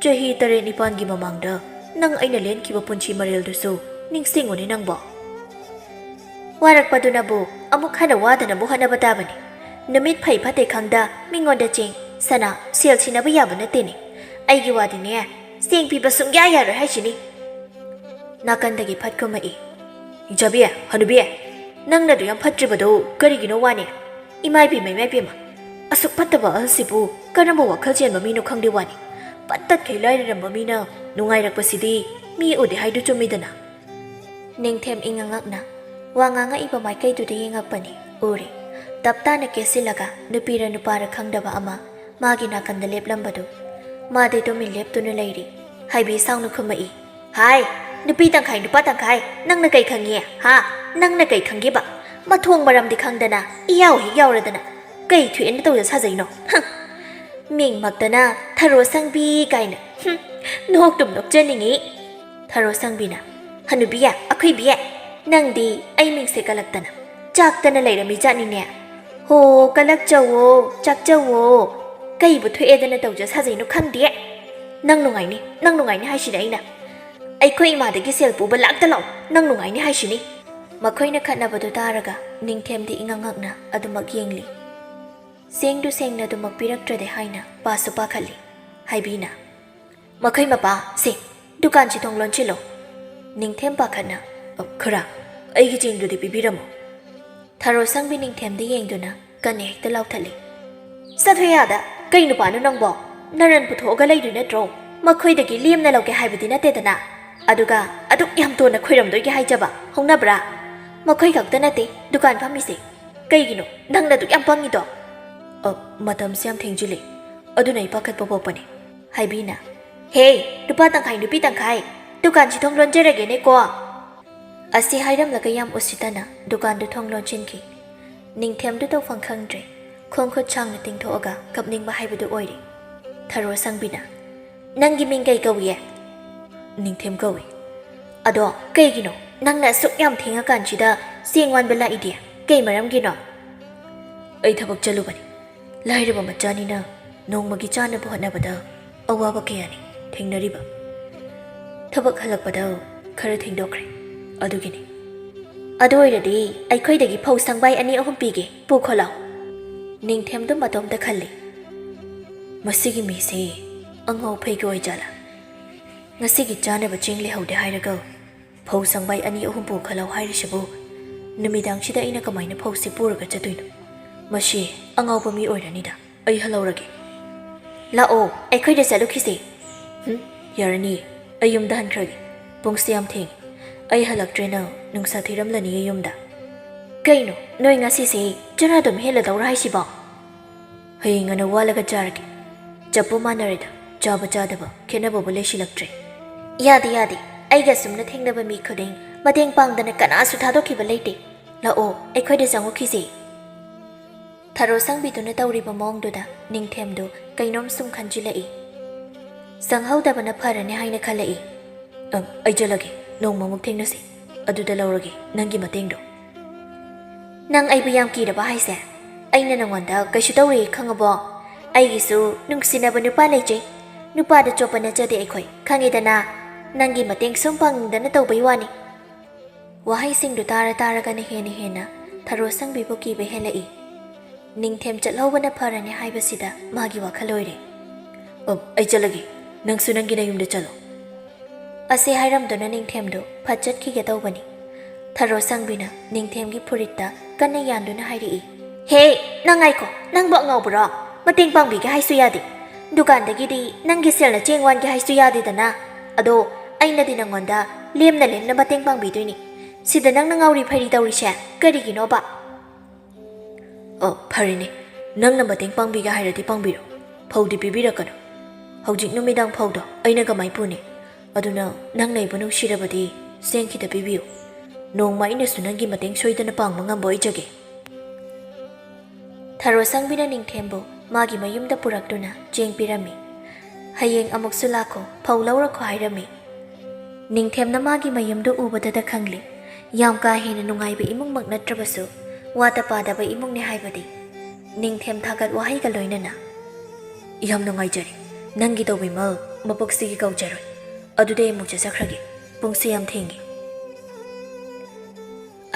ꯆꯍꯤ ꯇꯔꯦꯠ ꯅꯤꯄꯥꯟꯒꯤ ꯃꯃꯥꯡꯗ ꯅꯪ ꯑꯩꯅ ꯂꯦꯟꯈꯤꯕ ꯄꯨꯟꯁꯤ ꯃꯔꯦꯜꯗꯨꯁꯨ ꯅꯤꯡꯁꯤꯡꯉꯨꯅꯦ ꯅꯪꯕꯣ꯫ ꯋꯥꯔꯛꯄꯗꯨꯅꯕꯨ ꯑꯃꯨꯛ ꯍꯟꯅ ꯋꯥꯗꯅꯕ ꯍꯣꯠꯅꯕ ꯇꯥꯕꯅꯤ꯫ ꯅꯨꯃꯤꯠ ꯐꯩ ꯐꯠꯇꯦ ꯈꯪꯗ ꯃꯤꯉꯣꯟꯗ ꯆꯦꯡ, ꯁꯅꯥ, ꯁꯦꯜ ꯁꯤꯟꯅꯕ ꯌꯥꯕ ꯅꯠꯇꯦꯅꯦ꯫ ꯑꯩꯒꯤ ꯋꯥꯗꯤꯅꯦ, ꯆꯦꯡ ꯄꯤꯕ ꯁꯨꯡꯌꯥ ꯌꯥꯔꯣꯏ ꯍꯥꯏꯁꯤꯅꯤ꯫" ꯅꯥꯀꯟꯗꯒꯤ ꯐꯠ ꯀꯨꯝꯃꯛꯏ꯫ "ꯏꯆꯥꯕꯤ, ꯍꯅꯨꯕꯤ, ꯅꯪꯅ ꯑꯗꯨ ꯌꯥꯝ ꯐꯠꯇ꯭ꯔꯤꯕꯗꯣ ꯀꯔꯤꯒꯤꯅꯣ ꯋꯥꯅꯦ? ꯏꯃꯥ ꯏꯕꯦꯝꯃ, ꯏꯃꯥ ꯏꯕꯦꯝꯃ, ꯑꯁꯨꯛ ꯐꯠꯇꯕ ꯑꯍꯜꯁꯤꯕꯨ ꯀꯔꯝꯕ ꯋꯥꯈꯜ ꯆꯦꯟꯕ ꯃꯤꯅꯣ ꯈꯪꯗꯦ ꯋꯥꯅꯤ꯫ ꯄꯠ ꯇꯠꯈꯩ ꯂꯥꯏꯔꯔꯝꯕ ꯃꯤꯅ ꯅꯨꯡꯉꯥꯏꯔꯛꯄꯁꯤꯗꯤ ꯃꯤ ꯎꯗꯦ ꯍꯥꯏꯗꯨ ꯆꯨꯝꯃꯤꯗꯅ꯫" ꯅꯤꯡꯊꯦꯝ ꯏꯉꯛꯅ ꯋꯥ ꯉꯥꯡꯉꯛꯏꯕ ꯃꯥꯏꯀꯩꯗꯨꯗ ꯌꯦꯡꯉꯛꯄꯅꯤ ꯎꯔꯤ꯫ ꯇꯞ ꯇꯥꯅ ꯀꯦꯁꯤꯜꯂꯒ ꯅꯨꯄꯤꯔ ꯅꯨꯄꯥꯔ ꯈꯪꯗꯕ ꯑꯃ ꯃꯥꯒꯤ ꯅꯥꯀꯟꯗ ꯂꯦꯞꯂꯝꯕꯗꯨ ꯃꯥꯗꯤ ꯇꯨꯃꯤꯟ ꯂꯦꯞꯇꯨꯅ ꯂꯩꯔꯤ꯫ ꯍꯥꯏꯕꯤ ꯁꯥꯎꯅ ꯈꯨꯝꯃꯛꯏ, "ꯍꯥꯏ, ꯅꯨꯄꯤ ꯇꯪꯈꯥꯏ ꯅꯨꯄꯥ ꯇꯪꯈꯥꯏ, ꯅꯪꯅ ꯀꯩ ꯈꯪꯉꯤ? ꯍꯥ? ꯅꯪꯅ ꯀꯩ ꯈꯪꯒꯦꯕ? ꯃꯊꯣꯡ ꯃꯔꯝꯗꯤ ꯈꯪꯗꯅ ꯏꯌꯥꯎ ꯍꯦꯛ ꯌꯥꯎꯔꯗꯅ ꯀꯩ ꯊꯣꯛꯑꯦꯅ ꯇꯧꯖ ꯁꯥꯖꯩꯅꯣ? ꯍꯪ!" ꯃꯤꯡꯃꯛꯇꯅ ꯊꯔꯣ ꯁꯪꯕꯤ ꯀꯥꯏꯅ꯫ ꯍꯨꯝ, ꯅꯣꯛꯇꯨꯝ ꯅꯣꯛꯆꯅꯤꯡꯉꯤ꯫ ꯊꯔꯣ ꯁꯪꯕꯤꯅ, "ꯍꯅꯨꯕꯤ, ꯑꯈꯣꯏꯕꯤ, ꯅꯪꯗꯤ ꯑꯩ ꯃꯤꯡꯁꯦ ꯀꯂꯛꯇꯅ ꯆꯥꯛꯇꯅ ꯂꯩꯔꯝꯃꯤ ꯖꯥꯠꯅꯤꯅꯦ꯫ ꯍꯣ, ꯀꯂꯛꯆꯧꯋꯣ, ꯆꯥꯛꯆꯧꯋꯣ꯫ ꯀꯩꯕꯨ ꯊꯣꯛꯑꯦꯗꯅ ꯇꯧꯖ ꯁꯥꯖꯩꯅꯣ ꯈꯪꯗꯦ꯫ ꯅꯪ ꯅꯨꯡꯉꯥꯏꯅꯤ, ꯅꯪ ꯅꯨꯡꯉꯥꯏꯅꯤ ꯍꯥꯏꯁꯤꯅꯦ ꯑꯩꯅ꯫ ꯑꯩꯈꯣꯏ ꯏꯃꯥꯗꯒꯤ ꯁꯦꯜ ꯄꯨꯕ ꯂꯥꯛꯇ ꯂꯥꯎ, ꯅꯪ ꯅꯨꯡꯉꯥꯏꯅꯤ ꯍꯥꯏꯁꯤꯅꯤ꯫" ꯃꯈꯣꯏꯅ ꯈꯠꯅꯕꯗꯨ ꯇꯥꯔꯒ ꯅꯤꯡꯊꯦꯝꯗꯤ ꯏꯉꯛ ꯉꯛꯅ ꯑꯗꯨꯃꯛ ꯌꯦꯡꯂꯤ꯫ ꯁꯦꯡꯗꯨ ꯁꯦꯡꯅ ꯑꯗꯨꯃꯛ ꯄꯤꯔꯛꯇ꯭ꯔꯗꯤ ꯍꯥꯏꯅ ꯄꯥꯁꯨ ꯄꯥꯈꯠꯂꯤ꯫ ꯍꯥꯏꯕꯤꯅ, "ꯃꯈꯣꯏ ꯃꯄꯥ, ꯁꯦ, ꯗꯨꯀꯥꯟꯁꯤ ꯊꯣꯡ ꯂꯣꯟꯁꯤꯜꯂꯣ꯫" ꯅꯤꯡꯊꯦꯝ ꯄꯥꯈꯠꯅ, "ꯑ, ꯈꯨꯔꯥ, ꯑꯩꯒꯤ ꯆꯦꯡꯗꯨꯗꯤ ꯄꯤꯕꯤꯔꯝꯃꯣ꯫" ꯊꯔꯣ ꯁꯪꯕꯤ ꯅꯤꯡꯊꯦꯝꯗ ꯌꯦꯡꯗꯨꯅ ꯀꯟꯅ ꯍꯦꯛꯇ ꯂꯥꯎꯊꯠꯂꯤ꯫ "ꯆꯠꯊꯣꯏ ꯑꯥꯗ, ꯀꯩ ꯅꯨꯄꯥꯅꯣ ꯅꯪꯕꯣ? ꯅꯔꯟ ꯄꯨꯊꯣꯛꯑꯒ ꯂꯩꯗꯣꯏ ꯅꯠꯇ꯭ꯔꯣ? ꯃꯈꯣꯏꯗꯒꯤ ꯂꯦꯝꯅ ꯂꯧꯒꯦ ꯍꯥꯏꯕꯗꯤ ꯅꯠꯇꯦꯗꯅ꯫ ꯑꯗꯨꯒ ꯑꯗꯨꯛ ꯌꯥꯝ ꯇꯣꯟꯅ ꯈꯣꯏꯔꯝꯗꯣꯏꯒꯦ ꯍꯥꯏꯖꯕ ꯍꯧꯅꯕ꯭ꯔꯥ? ꯃꯈꯣꯏ ꯈꯛꯇ ꯅꯠꯇꯦ ꯗꯨꯀꯥꯟ ꯐꯝꯃꯤꯁꯦ꯫ ꯀꯩꯒꯤꯅꯣ ꯅꯪꯅ ꯑꯗꯨꯛ ꯌꯥꯝ ꯄꯪꯉꯤꯗꯣ?" "ꯑ, ꯃꯇꯝꯁꯦ ꯌꯥꯝ ꯊꯦꯡꯖꯤꯜꯂꯦ, ꯑꯗꯨꯅ ꯑꯩ ꯄꯥꯈꯠꯄ ꯄꯣꯛꯄꯅꯦ꯫" ꯍꯥꯏꯕꯤꯅ, "ꯍꯦ, ꯅꯨꯄꯥ ꯇꯪꯈꯥꯏ ꯅꯨꯄꯤ ꯇꯪꯈꯥꯏ, ꯗꯨꯀꯥꯟꯁꯤ ꯊꯣꯡ ꯂꯣꯟꯖꯔꯒꯦꯅꯦꯀꯣ꯫" ꯑꯁꯤ ꯍꯥꯏꯔꯝꯂꯒ ꯌꯥꯝ ꯎꯁꯤꯠꯇꯅ ꯗꯨꯀꯥꯟꯗꯨ ꯊꯣꯡ ꯂꯣꯟꯁꯤꯟꯈꯤ꯫ ꯅꯤꯡꯊꯦꯝꯗꯨ ꯇꯧꯐꯝ ꯈꯪꯗ꯭ꯔꯦ꯫ ꯈꯣꯡ ꯈꯨꯠ ꯁꯥꯡꯅ ꯇꯤꯡꯊꯣꯛꯑꯒ ꯀꯞꯅꯤꯡꯕ ꯍꯥꯏꯕꯗꯨ ꯑꯣꯏꯔꯦ꯫ ꯊꯔꯣ ꯁꯪꯕꯤꯅ, "ꯅꯪꯒꯤ ꯃꯤꯡ ꯀꯩ ꯀꯧꯏ?" "ꯅꯤꯡꯊꯦꯝ ꯀꯧꯏ꯫" "ꯑꯗꯣ ꯀꯩꯒꯤꯅꯣ ꯅꯪꯅ ꯑꯁꯨꯛ ꯌꯥꯝ ꯊꯦꯡꯉꯀꯥꯟꯁꯤꯗ ꯆꯦꯡ ꯋꯥꯟꯕ ꯂꯥꯛꯏꯗꯤ? ꯀꯩ ꯃꯔꯝꯒꯤꯅꯣ?" "ꯑꯩ ꯊꯕꯛ ꯆꯠꯂꯨꯕꯅꯤ꯫ ꯂꯥꯏꯔꯕ ꯃꯆꯥꯅꯤꯅ ꯅꯣꯡꯃꯒꯤ ꯆꯥꯅꯕ ꯍꯣꯠꯅꯕꯗ ꯑꯋꯥꯕ ꯀꯌꯥꯅꯤ ꯊꯦꯡꯅꯔꯤꯕ꯫ ꯊꯕꯛ ꯍꯜꯂꯛꯄꯗ ꯈꯔ ꯊꯦꯡꯗꯣꯛꯈ꯭ꯔꯦ, ꯑꯗꯨꯒꯤꯅꯤ꯫" "ꯑꯗꯨ ꯑꯣꯏꯔꯗꯤ ꯑꯩꯈꯣꯏꯗꯒꯤ ꯐꯧ ꯁꯪꯕꯥꯏ ꯑꯅꯤ ꯑꯍꯨꯝ ꯄꯤꯒꯦ, ꯄꯨꯈꯣ ꯂꯥꯎ꯫" ꯅꯤꯡꯊꯦꯝꯗꯨ ꯃꯇꯣꯝꯇ ꯈꯜꯂꯤ, "ꯃꯁꯤꯒꯤ ꯃꯤꯁꯦ ꯑꯉꯥꯎ ꯐꯩꯒꯤ ꯑꯣꯏꯖꯥꯠꯂꯥ? ꯉꯁꯤꯒꯤ ꯆꯥꯅꯕ ꯆꯦꯡ ꯂꯩꯍꯧꯗꯦ ꯍꯥꯏꯔꯒ ꯐꯧ ꯁꯪꯕꯥꯏ ꯑꯅꯤ ꯑꯍꯨꯝ ꯄꯨꯈꯠꯂꯧ ꯍꯥꯏꯔꯤꯁꯤꯕꯨ? ꯅꯨꯃꯤꯗꯥꯡꯁꯤꯗ ꯑꯩꯅ ꯀꯃꯥꯏꯅ ꯐꯧꯁꯤ ꯄꯨꯔꯒ ꯆꯠꯇꯣꯏꯅꯣ? ꯃꯁꯤ ꯑꯉꯥꯎꯕ ꯃꯤ ꯑꯣꯏꯔꯅꯤꯗ꯫ ꯑꯩ ꯍꯜꯂꯧꯔꯒꯦ꯫" "ꯂꯥꯛꯑꯣ, ꯑꯩꯈꯣꯏꯗ ꯆꯠꯂꯨꯈꯤꯁꯦ꯫" "ꯍꯨꯝ, ꯌꯥꯔꯅꯤꯌꯦ, ꯑꯩ ꯌꯨꯝꯗ ꯍꯟꯈ꯭ꯔꯒꯦ꯫ ꯄꯨꯡꯁꯦ ꯌꯥꯝ ꯊꯦꯡꯉꯦ꯫ ꯑꯩ ꯍꯜꯂꯛꯇ꯭ꯔꯦꯅ ꯅꯨꯡꯁꯥ ꯊꯤꯔꯝꯂꯅꯤꯌꯦ ꯌꯨꯝꯗ꯫" ꯀꯩꯅꯣ, ꯅꯣꯏ ꯉꯁꯤꯁꯦ ꯆꯔꯥ ꯑꯗꯨꯝ ꯍꯦꯜꯂꯗꯧꯔꯥ ꯍꯥꯏꯁꯤꯕꯣ? ꯍꯌꯦꯡ ꯉꯟꯅ ꯋꯥꯠꯂꯒ ꯆꯥꯔꯒꯦ꯫ ꯆꯞꯄꯨ ꯃꯥꯟꯅꯔꯦꯗ, ꯆꯥꯕ ꯆꯥꯗꯕ ꯈꯦꯠꯅꯕꯕꯨ ꯂꯩꯁꯤꯜꯂꯛꯇ꯭ꯔꯦ꯫ ꯌꯥꯗꯦ, ꯌꯥꯗꯦ꯫ ꯑꯩꯒ ꯁꯨꯝꯅ ꯊꯦꯡꯅꯕ ꯃꯤ ꯈꯨꯗꯤꯡ ꯃꯇꯦꯡ ꯄꯥꯡꯗꯅ ꯀꯅꯥꯁꯨ ꯊꯥꯗꯣꯛꯈꯤꯕ ꯂꯩꯇꯦ꯫ ꯂꯥꯛꯑꯣ, ꯑꯩꯈꯣꯏꯗ ꯆꯪꯉꯨꯈꯤꯁꯦ꯫ ꯊꯔꯣ ꯁꯪꯕꯤꯗꯨꯅ ꯇꯧꯔꯤꯕ ꯃꯑꯣꯡꯗꯨꯗ ꯅꯤꯡꯊꯦꯝꯗꯨ ꯀꯩꯅꯣꯝ ꯁꯨꯝ ꯈꯟꯖꯤꯜꯂꯛꯏ꯫ ꯆꯪꯍꯧꯗꯕꯅ ꯐꯔꯅꯤ ꯍꯥꯏꯅ ꯈꯜꯂꯛꯏ꯫ "ꯑꯪ, ꯑꯩ ꯆꯠꯂꯒꯦ꯫ ꯅꯣꯡꯃꯃꯨꯛ ꯊꯦꯡꯅꯁꯤ꯫ ꯑꯗꯨꯗ ꯂꯧꯔꯒꯦ ꯅꯪꯒꯤ ꯃꯇꯦꯡꯗꯣ꯫" "ꯅꯪ ꯑꯩꯕꯨ ꯌꯥꯝ ꯀꯤꯔꯕ ꯍꯥꯏꯁꯦ? ꯑꯩꯅ ꯅꯉꯣꯟꯗ ꯀꯩꯁꯨ ꯇꯧꯔꯣꯏꯌꯦ, ꯈꯪꯉꯕꯣ? ꯑꯩꯒꯤꯁꯨ ꯅꯨꯡꯁꯤꯅꯕ ꯅꯨꯄꯥ ꯂꯩꯖꯩ꯫ ꯅꯨꯄꯥꯗ ꯆꯣꯞꯄ ꯅꯠꯆꯗꯦ ꯑꯩꯈꯣꯏ, ꯈꯪꯉꯤꯗꯅ? ꯅꯪꯒꯤ ꯃꯇꯦꯡ ꯁꯨꯝ ꯄꯥꯡꯅꯤꯡꯗꯅ ꯇꯧꯕꯩ ꯋꯥꯅꯤ꯫" ꯋꯥꯍꯩꯁꯤꯡꯗꯨ ꯇꯥꯔ ꯇꯥꯔꯒꯅ ꯍꯦꯟꯅ ꯍꯦꯟꯅ ꯊꯔꯣ ꯁꯪꯕꯤꯕꯨ ꯀꯤꯕ ꯍꯦꯜꯂꯛꯏ꯫ ꯅꯤꯡꯊꯦꯝ ꯆꯠꯍꯧꯕꯅ ꯐꯔꯅꯤ ꯍꯥꯏꯕꯁꯤꯗ ꯃꯥꯒꯤ ꯋꯥꯈꯜ ꯑꯣꯏꯔꯦ꯫ "ꯑꯣ, ꯑꯩ ꯆꯠꯂꯒꯦ꯫ ꯅꯪꯁꯨ ꯅꯪꯒꯤ ꯅꯌꯨꯝꯗ ꯆꯠꯂꯣ꯫" ꯑꯁꯤ ꯍꯥꯏꯔꯝꯗꯨꯅ ꯅꯤꯡꯊꯦꯝꯗꯨ ꯐꯠ ꯆꯠꯈꯤꯒꯦ ꯇꯧꯕꯅꯤ꯫ ꯊꯔꯣ ꯁꯪꯕꯤꯅ ꯅꯤꯡꯊꯦꯝꯒꯤ ꯐꯨꯔꯤꯠꯇ ꯀꯟꯅ ꯌꯥꯟꯗꯨꯅ ꯍꯥꯏꯔꯛꯏ꯫ "ꯍꯦ, ꯅꯪ ꯉꯥꯏꯈꯣ, ꯅꯪꯕꯨ ꯑꯉꯥꯎꯕꯔꯣ? ꯃꯇꯦꯡ ꯄꯥꯡꯕꯤꯒꯦ ꯍꯥꯏꯁꯨ ꯌꯥꯗꯦ꯫ ꯗꯨꯀꯥꯟꯗꯒꯤꯗꯤ ꯅꯪꯒꯤ ꯁꯦꯜꯅ ꯆꯦꯡ ꯋꯥꯟꯒꯦ ꯍꯥꯏꯁꯨ ꯌꯥꯗꯦꯗꯅ꯫ ꯑꯗꯣ ꯑꯩꯅꯗꯤ ꯅꯪꯉꯣꯟꯗ ꯂꯦꯝꯅ ꯂꯦꯝꯅ ꯃꯇꯦꯡ ꯄꯥꯡꯕꯤꯗꯣꯏꯅꯤ꯫ ꯁꯤꯗ ꯅꯪꯅ ꯉꯥꯎꯔꯤ ꯐꯩꯔꯤ ꯇꯧꯔꯤꯁꯦ ꯀꯔꯤꯒꯤꯅꯣꯕ?" "ꯑꯣ, ꯐꯔꯦꯅꯦ, ꯅꯪꯅ ꯃꯇꯦꯡ ꯄꯥꯡꯕꯤꯒꯦ ꯍꯥꯏꯔꯗꯤ ꯄꯥꯡꯕꯤꯔꯣ꯫ ꯐꯧꯗꯤ ꯄꯤꯕꯤꯔꯛꯀꯅꯨ꯫ ꯍꯧꯖꯤꯛ ꯅꯨꯃꯤꯗꯥꯡ ꯐꯧꯗꯣ ꯑꯩꯅ ꯀꯃꯥꯏ ꯄꯨꯅꯤ? ꯑꯗꯨꯅ ꯅꯪꯅ ꯑꯩꯕꯨ ꯅꯨꯡꯁꯤꯔꯕꯗꯤ ꯆꯦꯡ ꯈꯤꯇ ꯄꯤꯕꯤꯌꯨ꯫ ꯅꯣꯡꯃ ꯑꯩꯅꯁꯨ ꯅꯪꯒꯤ ꯃꯇꯦꯡ ꯁꯣꯏꯗꯅ ꯄꯥꯡꯕ ꯉꯝꯕ ꯑꯣꯏꯖꯒꯦ꯫" ꯊꯔꯣ ꯁꯪꯕꯤꯅ ꯅꯤꯡꯊꯦꯝꯕꯨ ꯃꯥꯒꯤ ꯃꯌꯨꯝꯗ ꯄꯨꯔꯛꯇꯨꯅ ꯆꯦꯡ ꯄꯤꯔꯝꯃꯤ꯫ "ꯍꯌꯦꯡ ꯑꯃꯨꯛꯁꯨ ꯂꯥꯛꯈꯣ, ꯐꯧ ꯂꯧꯔꯛꯈꯣ" ꯍꯥꯏꯔꯝꯃꯤ꯫ ꯅꯤꯡꯊꯦꯝꯅ ꯃꯥꯒꯤ ꯃꯌꯨꯝꯗꯨ ꯎꯕꯗꯗ ꯈꯪꯂꯦ, ꯌꯥꯝ ꯀꯥ ꯍꯦꯟꯅ ꯅꯨꯡꯉꯥꯏꯕ ꯏꯃꯨꯡꯃꯛ ꯅꯠꯇ꯭ꯔꯕꯁꯨ, ꯋꯥꯠꯇ ꯄꯥꯗꯕ ꯏꯃꯨꯡꯅꯤ ꯍꯥꯏꯕꯗꯤ꯫ ꯅꯤꯡꯊꯦꯝ ꯊꯥꯒꯠ ꯋꯥꯍꯩꯒ ꯂꯣꯏꯅꯅ, "ꯌꯥꯝ ꯅꯨꯡꯉꯥꯏꯖꯔꯦ꯫ ꯅꯪꯒꯤ ꯇꯧꯕꯤꯃꯜ ꯃꯄꯣꯛꯁꯤꯒꯤ ꯀꯧꯖꯔꯣꯏ꯫ ꯑꯗꯨꯗꯤ ꯑꯩ ꯑꯃꯨꯛ ꯆꯠꯆꯈ꯭ꯔꯒꯦ꯫ ꯄꯨꯡꯁꯨ ꯌꯥꯝ ꯊꯦꯡꯉꯦ꯫"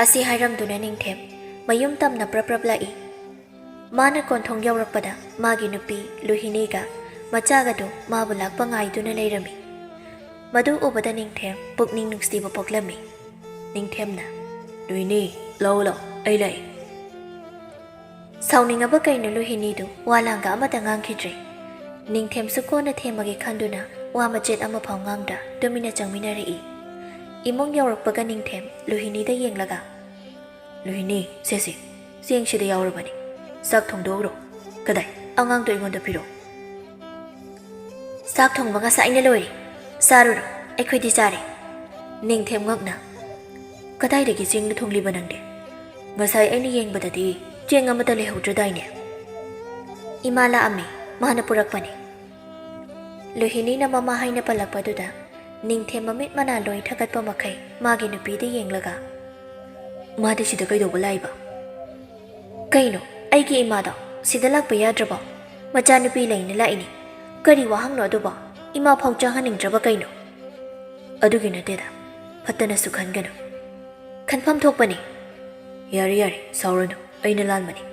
ꯑꯁꯤ ꯍꯥꯏꯔꯝꯗꯨꯅ ꯅꯤꯡꯊꯦꯝ ꯃꯌꯨꯝ ꯇꯝꯅ ꯄ꯭ꯔꯞ ꯄ꯭ꯔꯞ ꯂꯥꯛꯏ꯫ ꯃꯥꯅ ꯀꯣꯟꯊꯣꯡ ꯌꯧꯔꯛꯄꯗ ꯃꯥꯒꯤ ꯅꯨꯄꯤ ꯂꯨꯍꯤꯅꯤꯒ ꯃꯆꯥꯒꯗꯨ ꯃꯥꯕꯨ ꯂꯥꯛꯄ ꯉꯥꯏꯗꯨꯅ ꯂꯩꯔꯝꯃꯤ꯫ ꯃꯗꯨ ꯎꯕꯗ ꯅꯤꯡꯊꯦꯝ ꯄꯨꯛꯅꯤꯡ ꯅꯨꯡꯁꯤꯕ ꯄꯣꯛꯂꯝꯃꯤ꯫ ꯅꯤꯡꯊꯦꯝꯅ, "ꯂꯨꯍꯤꯅꯤ, ꯂꯥꯛꯑꯣ ꯂꯥꯛꯑꯣ, ꯑꯩ ꯂꯥꯛꯑꯦ꯫" ꯁꯥꯎꯅꯤꯡꯉꯕ ꯀꯩꯅꯣ ꯂꯨꯍꯤꯅꯤꯗꯨ ꯋꯥ ꯂꯥꯡꯒ ꯑꯃꯠꯇ ꯉꯥꯡꯈꯤꯗ꯭ꯔꯦ꯫ ꯅꯤꯡꯊꯦꯝꯁꯨ ꯀꯣꯟꯅ ꯊꯦꯝꯃꯒꯦ ꯈꯟꯗꯨꯅ ꯋꯥ ꯃꯆꯦꯠ ꯑꯃꯐꯥꯎ ꯉꯥꯡꯗ ꯇꯨꯃꯤꯟꯅ ꯆꯪꯃꯤꯟꯅꯔꯛꯏ꯫ ꯏꯃꯨꯡ ꯌꯧꯔꯛꯄꯒ ꯅꯤꯡꯊꯦꯝ ꯂꯨꯍꯤꯅꯤꯗ ꯌꯦꯡꯂꯒ, ꯂꯣꯍꯤꯅꯤ, ꯁꯦ ꯁꯦ, ꯆꯦꯡ ꯁꯤꯗ ꯌꯥꯎꯔꯕꯅꯤ꯫ ꯆꯥꯛ ꯊꯣꯡꯗꯣꯛꯎꯔꯣ꯫ ꯀꯗꯥꯏ? ꯑꯉꯥꯡꯗꯣ ꯑꯩꯉꯣꯟꯗ ꯄꯤꯔꯛꯑꯣ꯫ ꯆꯥꯛ ꯊꯣꯡꯕ ꯉꯁꯥꯏꯅ ꯂꯣꯏꯔꯦ꯫ ꯆꯥꯔꯨꯔꯣ, ꯑꯩꯈꯣꯏꯗꯤ ꯆꯥꯔꯦ꯫ ꯅꯤꯡꯊꯦꯝ ꯉꯛꯅ, ꯀꯗꯥꯏꯗꯒꯤ ꯆꯦꯡꯅ ꯊꯣꯡꯂꯤꯕ ꯅꯪꯗꯤ? ꯉꯁꯥꯏ ꯑꯩꯅ ꯌꯦꯡꯕꯗꯗꯤ ꯆꯦꯡ ꯑꯃꯠꯇ ꯂꯩꯍꯧꯗ꯭ꯔꯗꯥꯏꯅꯦ? ꯏꯃꯥ ꯂꯥꯛꯑꯝꯃꯤ, ꯃꯥꯅ ꯄꯨꯔꯛꯄꯅꯤ꯫ ꯂꯣꯍꯤꯅꯤꯅ ꯃꯃꯥ ꯍꯥꯏꯅ ꯄꯜꯂꯛꯄꯗꯨꯗ ꯅꯤꯡꯊꯦꯝ ꯃꯃꯤꯠ ꯃꯅꯥ ꯂꯣꯏ ꯊꯀꯠꯄ ꯃꯈꯩ ꯃꯥꯒꯤ ꯅꯨꯄꯤꯗ ꯌꯦꯡꯂꯒ, ꯃꯥꯗꯤ ꯁꯤꯗ ꯀꯩꯗꯧꯕ ꯂꯥꯛꯏꯕ? ꯀꯩꯅꯣ, ꯑꯩꯒꯤ ꯏꯃꯥꯗꯣ ꯁꯤꯗ ꯂꯥꯛꯄ ꯌꯥꯗ꯭ꯔꯕꯣ? ꯃꯆꯥꯅꯨꯄꯤ ꯂꯩꯅ ꯂꯥꯛꯏꯅꯤ꯫ ꯀꯔꯤ ꯋꯥꯍꯪꯅꯣ ꯑꯗꯨꯕꯣ? ꯏꯃꯥ ꯐꯥꯎ ꯆꯪꯍꯟꯅꯤꯡꯗ꯭ꯔꯕ ꯀꯩꯅꯣ? ꯑꯗꯨꯒꯤ ꯅꯠꯇꯦꯗ, ꯐꯠꯇꯅꯁꯨ ꯈꯟꯒꯅꯨ꯫ ꯈꯟꯐꯝ ꯊꯣꯛꯄꯅꯤ꯫ ꯌꯥꯔꯦ, ꯌꯥꯔꯦ, ꯁꯥꯎꯔꯅꯨ, ꯑꯩꯅ ꯂꯥꯟꯕꯅꯤ꯫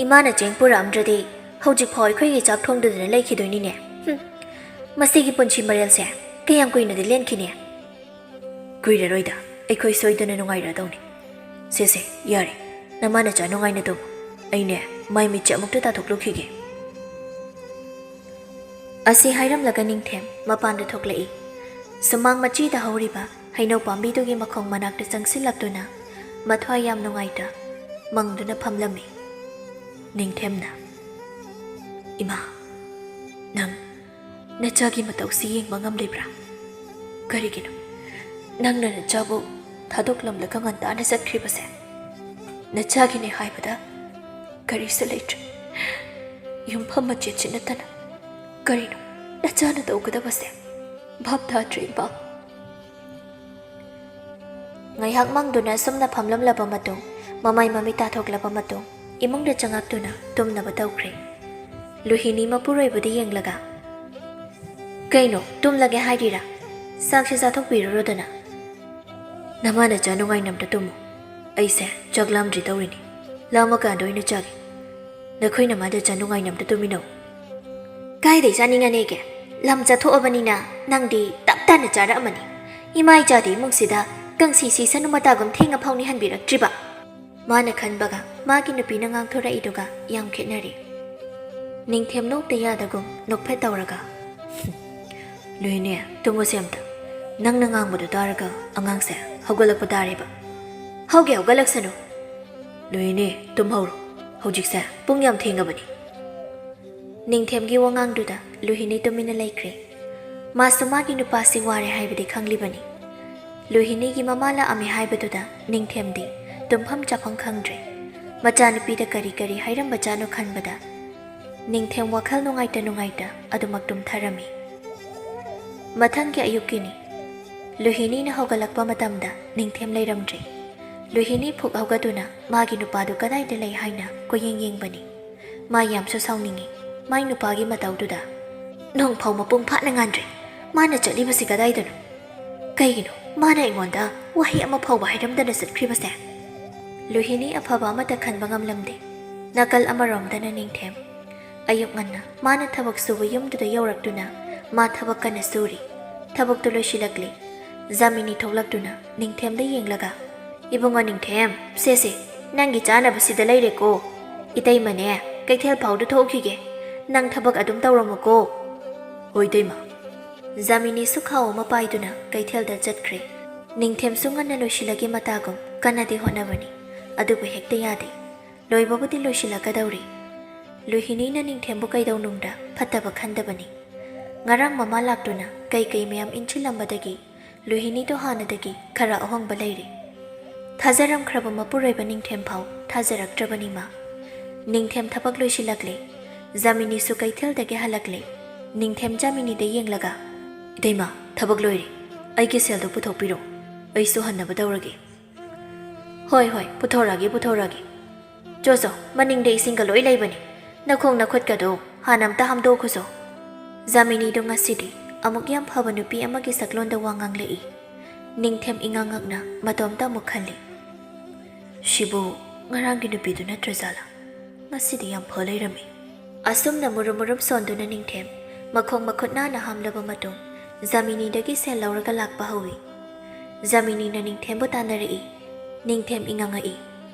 ꯏꯃꯥꯅ ꯆꯦꯡ ꯄꯨꯔꯛꯑꯝꯗ꯭ꯔꯗꯤ ꯍꯧꯖꯤꯛꯐꯥꯎ ꯑꯩꯈꯣꯏꯒꯤ ꯆꯥꯛ ꯊꯣꯡꯗꯗꯅ ꯂꯩꯈꯤꯗꯣꯏꯅꯤꯅꯦ꯫ ꯍꯨꯝ, ꯃꯁꯤꯒꯤ ꯄꯨꯟꯁꯤ ꯃꯔꯦꯜꯁꯦ ꯀꯌꯥꯝ ꯀꯨꯏꯅꯗꯤ ꯂꯦꯟꯈꯤꯅꯤ? ꯀꯨꯏꯔꯔꯣꯏꯗ, ꯑꯩꯈꯣꯏ ꯁꯣꯏꯗꯅ ꯅꯨꯡꯉꯥꯏꯔꯗꯧꯅꯤ꯫ ꯁꯦ ꯁꯦ, ꯌꯥꯔꯦ, ꯅꯃꯥ ꯅꯆꯥ ꯅꯨꯡꯉꯥꯏꯅ ꯇꯨꯝꯃꯨ꯫ ꯑꯩꯅꯦ, ꯃꯥꯏ ꯃꯤꯠꯁꯦ ꯑꯃꯨꯛꯇ ꯇꯥꯊꯣꯛꯂꯨꯈꯤꯒꯦ꯫ ꯑꯁꯤ ꯍꯥꯏꯔꯝꯂꯒ ꯅꯤꯡꯊꯦꯝ ꯃꯄꯥꯟꯗ ꯊꯣꯛꯂꯛꯏ꯫ ꯁꯨꯃꯥꯡ ꯃꯆꯤꯗ ꯍꯧꯔꯤꯕ ꯍꯩꯅꯧ ꯄꯥꯝꯕꯤꯗꯨꯒꯤ ꯃꯈꯣꯡ ꯃꯅꯥꯛꯇ ꯆꯪꯁꯤꯜꯂꯛꯇꯨꯅ ꯃꯊ꯭ꯋꯥꯏ ꯌꯥꯝ ꯅꯨꯡꯉꯥꯏꯇ ꯃꯪꯗꯨꯅ ꯐꯝꯂꯝꯃꯤ꯫ ꯅꯤꯡꯊꯦꯝꯅ, "ꯏꯃꯥ, ꯅꯪ ꯅꯆꯥꯒꯤ ꯃꯇꯧꯁꯤ ꯌꯦꯡꯕ ꯉꯝꯂꯤꯕ꯭ꯔꯥ? ꯀꯔꯤꯒꯤꯅꯣ ꯅꯪꯅ ꯅꯆꯥꯕꯨ ꯊꯥꯗꯣꯛꯂꯝꯂꯒ ꯉꯟꯇꯥꯅ ꯆꯠꯈ꯭ꯔꯤꯕꯁꯦ? ꯅꯆꯥꯒꯤꯅꯦ ꯍꯥꯏꯕꯗ ꯀꯔꯤꯁꯨ ꯂꯩꯇ꯭ꯔꯦ꯫ ꯌꯨꯝꯐꯝ ꯃꯆꯦꯠꯁꯤ ꯅꯠꯇꯅ ꯀꯔꯤꯅꯣ ꯅꯆꯥꯅ ꯇꯧꯒꯗꯕꯁꯦ? ꯚꯥꯞ ꯇꯥꯗ꯭ꯔꯦ, ꯏꯃꯥ꯫" ꯉꯥꯏꯍꯥꯛ ꯃꯪꯗꯨꯅ ꯑꯁꯨꯝꯅ ꯐꯝꯂꯝꯂꯕ ꯃꯇꯨꯡ, ꯃꯃꯥꯏ ꯃꯃꯤꯠ ꯇꯥꯊꯣꯛꯂꯕ ꯃꯇꯨꯡ, ꯏꯃꯨꯡꯗ ꯆꯪꯉꯛꯇꯨꯅ ꯇꯨꯝꯅꯕ ꯇꯧꯈ꯭ꯔꯦ꯫ ꯂꯨꯍꯤꯅꯤ ꯃꯄꯨꯔꯣꯏꯕꯗ ꯌꯦꯡꯂꯒ, "ꯀꯩꯅꯣ, ꯇꯨꯝꯂꯒꯦ ꯍꯥꯏꯔꯤꯔꯥ? ꯆꯥꯛꯁꯦ ꯆꯥꯊꯣꯛꯄꯤꯔꯨꯔꯣꯗꯅ꯫" "ꯅꯃꯥ ꯅꯆꯥ ꯅꯨꯡꯉꯥꯏꯅ ꯑꯝꯇ ꯇꯨꯝꯃꯨ꯫ ꯑꯩꯁꯦ ꯆꯥꯛ ꯂꯥꯝꯗ꯭ꯔꯤ ꯇꯧꯔꯤꯅꯤ꯫ ꯂꯥꯝꯃꯀꯥꯟꯗ ꯑꯣꯏꯅ ꯆꯥꯒꯦ꯫ ꯅꯈꯣꯏ ꯅꯃꯥ ꯅꯆꯥ ꯅꯨꯡꯉꯥꯏꯅ ꯑꯝꯇ ꯇꯨꯝꯃꯤꯟꯅꯧ꯫" "ꯀꯥꯏꯗꯩ ꯆꯥꯅꯤꯡꯉꯅꯦꯒꯦ? ꯂꯝ ꯆꯠꯊꯣꯛꯑꯕꯅꯤꯅ ꯅꯪꯗꯤ ꯇꯞ ꯇꯥꯅ ꯆꯥꯔꯛꯑꯃꯅꯤ꯫ ꯏꯃꯥ ꯏꯆꯥꯗꯤ ꯏꯃꯨꯡꯁꯤꯗ ꯀꯪꯁꯤ ꯁꯤꯁꯅꯨ ꯃꯇꯥꯒꯨꯝ ꯊꯦꯡꯉ ꯐꯥꯎ ꯅꯤꯍꯟꯕꯤꯔꯛꯇ꯭ꯔꯤꯕ꯫" ꯃꯥꯅ ꯈꯟꯕꯒ ꯃꯥꯒꯤ ꯅꯨꯄꯤꯅ ꯉꯥꯡꯊꯣꯔꯛꯏꯗꯨꯒ ꯌꯥꯝ ꯈꯦꯠꯅꯔꯦ꯫ ꯅꯤꯡꯊꯦꯝ ꯅꯣꯛꯇ ꯌꯥꯗꯒꯨꯝ ꯅꯣꯛꯐꯦꯠ ꯇꯧꯔꯒ, "ꯂꯨꯍꯤꯅꯤ, ꯇꯨꯝꯃꯣꯁꯦ ꯑꯝꯇ꯫ ꯅꯪꯅ ꯉꯥꯡꯕꯗꯨ ꯇꯥꯔꯒ ꯑꯉꯥꯡꯁꯦ ꯍꯧꯒꯠꯂꯛꯄ ꯇꯥꯔꯦꯕ꯫" ꯍꯧꯒꯦ ꯍꯧꯒꯠꯂꯛꯁꯅꯨ꯫ ꯂꯨꯍꯤꯅꯤ, ꯇꯨꯝꯍꯧꯔꯣ꯫ ꯍꯧꯖꯤꯛꯁꯦ ꯄꯨꯡ ꯌꯥꯝ ꯊꯦꯡꯉꯕꯅꯤ꯫ ꯅꯤꯡꯊꯦꯝꯒꯤ ꯋꯥꯉꯥꯡꯗꯨꯗ ꯂꯨꯍꯤꯅꯤ ꯇꯨꯃꯤꯟꯅ ꯂꯩꯈ꯭ꯔꯦ꯫ ꯃꯥꯁꯨ ꯃꯥꯒꯤ ꯅꯨꯄꯥꯁꯤ ꯋꯥꯔꯦ ꯍꯥꯏꯕꯗꯤ ꯈꯪꯂꯤꯕꯅꯤ꯫ ꯂꯨꯍꯤꯅꯤꯒꯤ ꯃꯃꯥ ꯂꯥꯛꯑꯝꯃꯤ ꯍꯥꯏꯕꯗꯨꯗ ꯅꯤꯡꯊꯦꯝꯗꯤ ꯇꯨꯝꯐꯝ ꯆꯥꯐꯝ ꯈꯪꯗ꯭ꯔꯦ꯫ ꯃꯆꯥꯅꯨꯄꯤꯗ ꯀꯔꯤ ꯀꯔꯤ ꯍꯥꯏꯔꯝꯕꯖꯥꯠꯅꯣ ꯈꯟꯕꯗ ꯅꯤꯡꯊꯦꯝ ꯋꯥꯈꯜ ꯅꯨꯡꯉꯥꯏꯇ ꯅꯨꯡꯉꯥꯏꯇ ꯑꯗꯨꯃꯛ ꯇꯨꯝꯊꯔꯝꯃꯤ꯫ ꯃꯊꯪꯒꯤ ꯑꯌꯨꯛꯀꯤꯅꯤ꯫ ꯂꯨꯍꯤꯅꯤꯅ ꯍꯧꯒꯠꯂꯛꯄ ꯃꯇꯝꯗ ꯅꯤꯡꯊꯦꯝ ꯂꯩꯔꯝꯗ꯭ꯔꯦ꯫ ꯂꯨꯍꯤꯅꯤ ꯐꯨꯛ ꯍꯧꯒꯠꯇꯨꯅ ꯃꯥꯒꯤ ꯅꯨꯄꯥꯗꯨ ꯀꯗꯥꯏꯗ ꯂꯩ ꯍꯥꯏꯅ ꯀꯣꯏꯌꯦꯡ ꯌꯦꯡꯕꯅꯤ꯫ ꯃꯥ ꯌꯥꯝꯁꯨ ꯁꯥꯎꯅꯤꯡꯉꯤ꯫ ꯃꯥꯏ ꯅꯨꯄꯥꯒꯤ ꯃꯇꯧꯗꯨꯗ, "ꯅꯣꯡꯐꯥꯎ ꯃꯄꯨꯡ ꯐꯥꯅ ꯉꯥꯟꯗ꯭ꯔꯤ꯫ ꯃꯥꯅ ꯆꯠꯂꯤꯕꯁꯤ ꯀꯗꯥꯏꯗꯅꯣ? ꯀꯩꯒꯤꯅꯣ ꯃꯥꯅ ꯑꯩꯉꯣꯟꯗ ꯋꯥꯍꯩ ꯑꯃ ꯐꯥꯎꯕ ꯍꯥꯏꯔꯝꯗꯅ ꯆꯠꯈ꯭ꯔꯤꯕꯁꯦ?" ꯂꯨꯍꯤꯅꯤ ꯑꯐꯕ ꯑꯃꯠꯇ ꯈꯟꯕ ꯉꯝꯂꯝꯗꯦ꯫ ꯅꯥꯀꯜ ꯑꯃꯔꯣꯝꯗꯅ ꯅꯤꯡꯊꯦꯝ꯫ ꯑꯌꯨꯛ ꯉꯟꯅ ꯃꯥꯅ ꯊꯕꯛ ꯁꯨꯕ ꯌꯨꯝꯗꯨꯗ ꯌꯧꯔꯛꯇꯨꯅ ꯃꯥ ꯊꯕꯛ ꯀꯟꯅ ꯁꯨꯔꯤ꯫ ꯊꯕꯛꯇꯨ ꯂꯣꯏꯁꯤꯜꯂꯛꯂꯦ꯫ ꯖꯥꯃꯤꯅꯤ ꯊꯣꯛꯂꯛꯇꯨꯅ ꯅꯤꯡꯊꯦꯝꯗ ꯌꯦꯡꯂꯒ, "ꯏꯕꯨꯡꯉꯣ ꯅꯤꯡꯊꯦꯝ, ꯁꯦ ꯁꯦ, ꯅꯪꯒꯤ ꯆꯥꯅꯕꯁꯤꯗ ꯂꯩꯔꯦꯀꯣ꯫ ꯏꯇꯩꯃꯅꯦ, ꯀꯩꯊꯦꯜ ꯐꯥꯎꯗ ꯊꯣꯛꯈꯤꯒꯦ꯫ ꯅꯪ ꯊꯕꯛ ꯑꯗꯨꯝ ꯇꯧꯔꯝꯃꯨꯀꯣ꯫" "ꯍꯣꯏ ꯏꯇꯩꯃ꯫" ꯖꯥꯃꯤꯅꯤꯁꯨ ꯈꯥꯎ ꯑꯃ ꯄꯥꯏꯗꯨꯅ ꯀꯩꯊꯦꯜꯗ ꯆꯠꯈ꯭ꯔꯦ꯫ ꯅꯤꯡꯊꯦꯝꯁꯨ ꯉꯟꯅ ꯂꯣꯏꯁꯤꯜꯂꯒꯦ ꯃꯇꯥꯒꯨꯝ ꯀꯟꯅꯗꯤ ꯍꯣꯠꯅꯕꯅꯤ, ꯑꯗꯨꯕꯨ ꯍꯦꯛꯇ ꯌꯥꯗꯦ꯫ ꯂꯣꯏꯕꯕꯨꯗꯤ ꯂꯣꯏꯁꯤꯜꯂꯛꯀꯗꯧꯔꯦ꯫ ꯂꯨꯍꯤꯅꯤꯅ ꯅꯤꯡꯊꯦꯝꯕꯨ ꯀꯩꯗꯧꯅꯨꯡꯗ ꯐꯠꯇꯕ ꯈꯟꯗꯕꯅꯤ꯫ ꯉꯔꯥꯡ ꯃꯃꯥ ꯂꯥꯛꯇꯨꯅ ꯀꯩ ꯀꯩ ꯃꯌꯥꯝ ꯏꯟꯁꯤꯜꯂꯝꯕꯗꯒꯤ ꯂꯨꯍꯤꯅꯤꯗꯣ ꯍꯥꯟꯅꯗꯒꯤ ꯈꯔ ꯑꯍꯣꯡꯕ ꯂꯩꯔꯦ꯫ ꯊꯥꯖꯔꯝꯈ꯭ꯔꯕ ꯃꯄꯨꯔꯣꯏꯕ ꯅꯤꯡꯊꯦꯝ ꯐꯥꯎ ꯊꯥꯖꯔꯛꯇ꯭ꯔꯕꯅꯤ ꯃꯥ꯫ ꯅꯤꯡꯊꯦꯝ ꯊꯕꯛ ꯂꯣꯏꯁꯤꯜꯂꯛꯂꯦ꯫ ꯖꯥꯃꯤꯅꯤꯁꯨ ꯀꯩꯊꯦꯜꯗꯒꯤ ꯍꯜꯂꯛꯂꯦ꯫ ꯅꯤꯡꯊꯦꯝ ꯖꯥꯃꯤꯅꯤꯗ ꯌꯦꯡꯂꯒ, "ꯏꯇꯩꯃ, ꯊꯕꯛ ꯂꯣꯏꯔꯦ꯫ ꯑꯩꯒꯤ ꯁꯦꯜꯗꯣ ꯄꯨꯊꯣꯛꯄꯤꯔꯣ꯫ ꯑꯩꯁꯨ ꯍꯟꯅꯕ ꯇꯧꯔꯒꯦ꯫" "ꯍꯣꯏ, ꯍꯣꯏ, ꯄꯨꯊꯣꯔꯛꯑꯒꯦ, ꯄꯨꯊꯣꯔꯛꯑꯒꯦ꯫ ꯆꯣ, ꯆꯣ, ꯃꯅꯤꯡꯗ ꯏꯁꯤꯡꯒ ꯂꯣꯏ ꯂꯩꯕꯅꯤ꯫ ꯅꯈꯣꯡ ꯅꯈꯨꯠꯀꯗꯣ ꯍꯥꯟꯅ ꯑꯝꯇ ꯍꯥꯝꯗꯣꯛꯈꯣꯆꯣ꯫" ꯖꯥꯃꯤꯅꯤꯗꯣ ꯉꯁꯤꯗꯤ ꯑꯃꯨꯛ ꯌꯥꯝ ꯐꯕ ꯅꯨꯄꯤ ꯑꯃꯒꯤ ꯁꯛꯂꯣꯟꯗ ꯋꯥ ꯉꯥꯡꯂꯛꯏ꯫ ꯅꯤꯡꯊꯦꯝ ꯏꯉꯥꯡ ꯉꯛꯅ ꯃꯇꯣꯝꯇ ꯑꯃꯨꯛ ꯈꯜꯂꯤ꯫ "ꯁꯤꯕꯨ ꯉꯔꯥꯡꯒꯤ ꯅꯨꯄꯤꯗꯨ ꯅꯠꯇ꯭ꯔꯖꯥꯠꯂꯥ? ꯉꯁꯤꯗꯤ ꯌꯥꯝ ꯐ ꯂꯩꯔꯝꯃꯤ꯫" ꯑꯁꯨꯝꯅ ꯃꯨꯔꯨꯝ ꯃꯨꯔꯨꯝ ꯁꯣꯟꯗꯨꯅ ꯅꯤꯡꯊꯦꯝ ꯃꯈꯣꯡ ꯃꯈꯨꯠ ꯅꯥꯟꯅ ꯍꯥꯝꯂꯕ ꯃꯇꯨꯡ ꯖꯥꯃꯤꯅꯤꯗꯒꯤ ꯁꯦꯜ ꯂꯧꯔꯒ ꯂꯥꯛꯄ ꯍꯧꯏ꯫ ꯖꯥꯃꯤꯅꯤꯅ ꯅꯤꯡꯊꯦꯝꯕꯨ ꯇꯥꯟꯅꯔꯛꯏ꯫ ꯅꯤꯡꯊꯦꯝ ꯏꯉꯥꯡꯉꯛꯏ꯫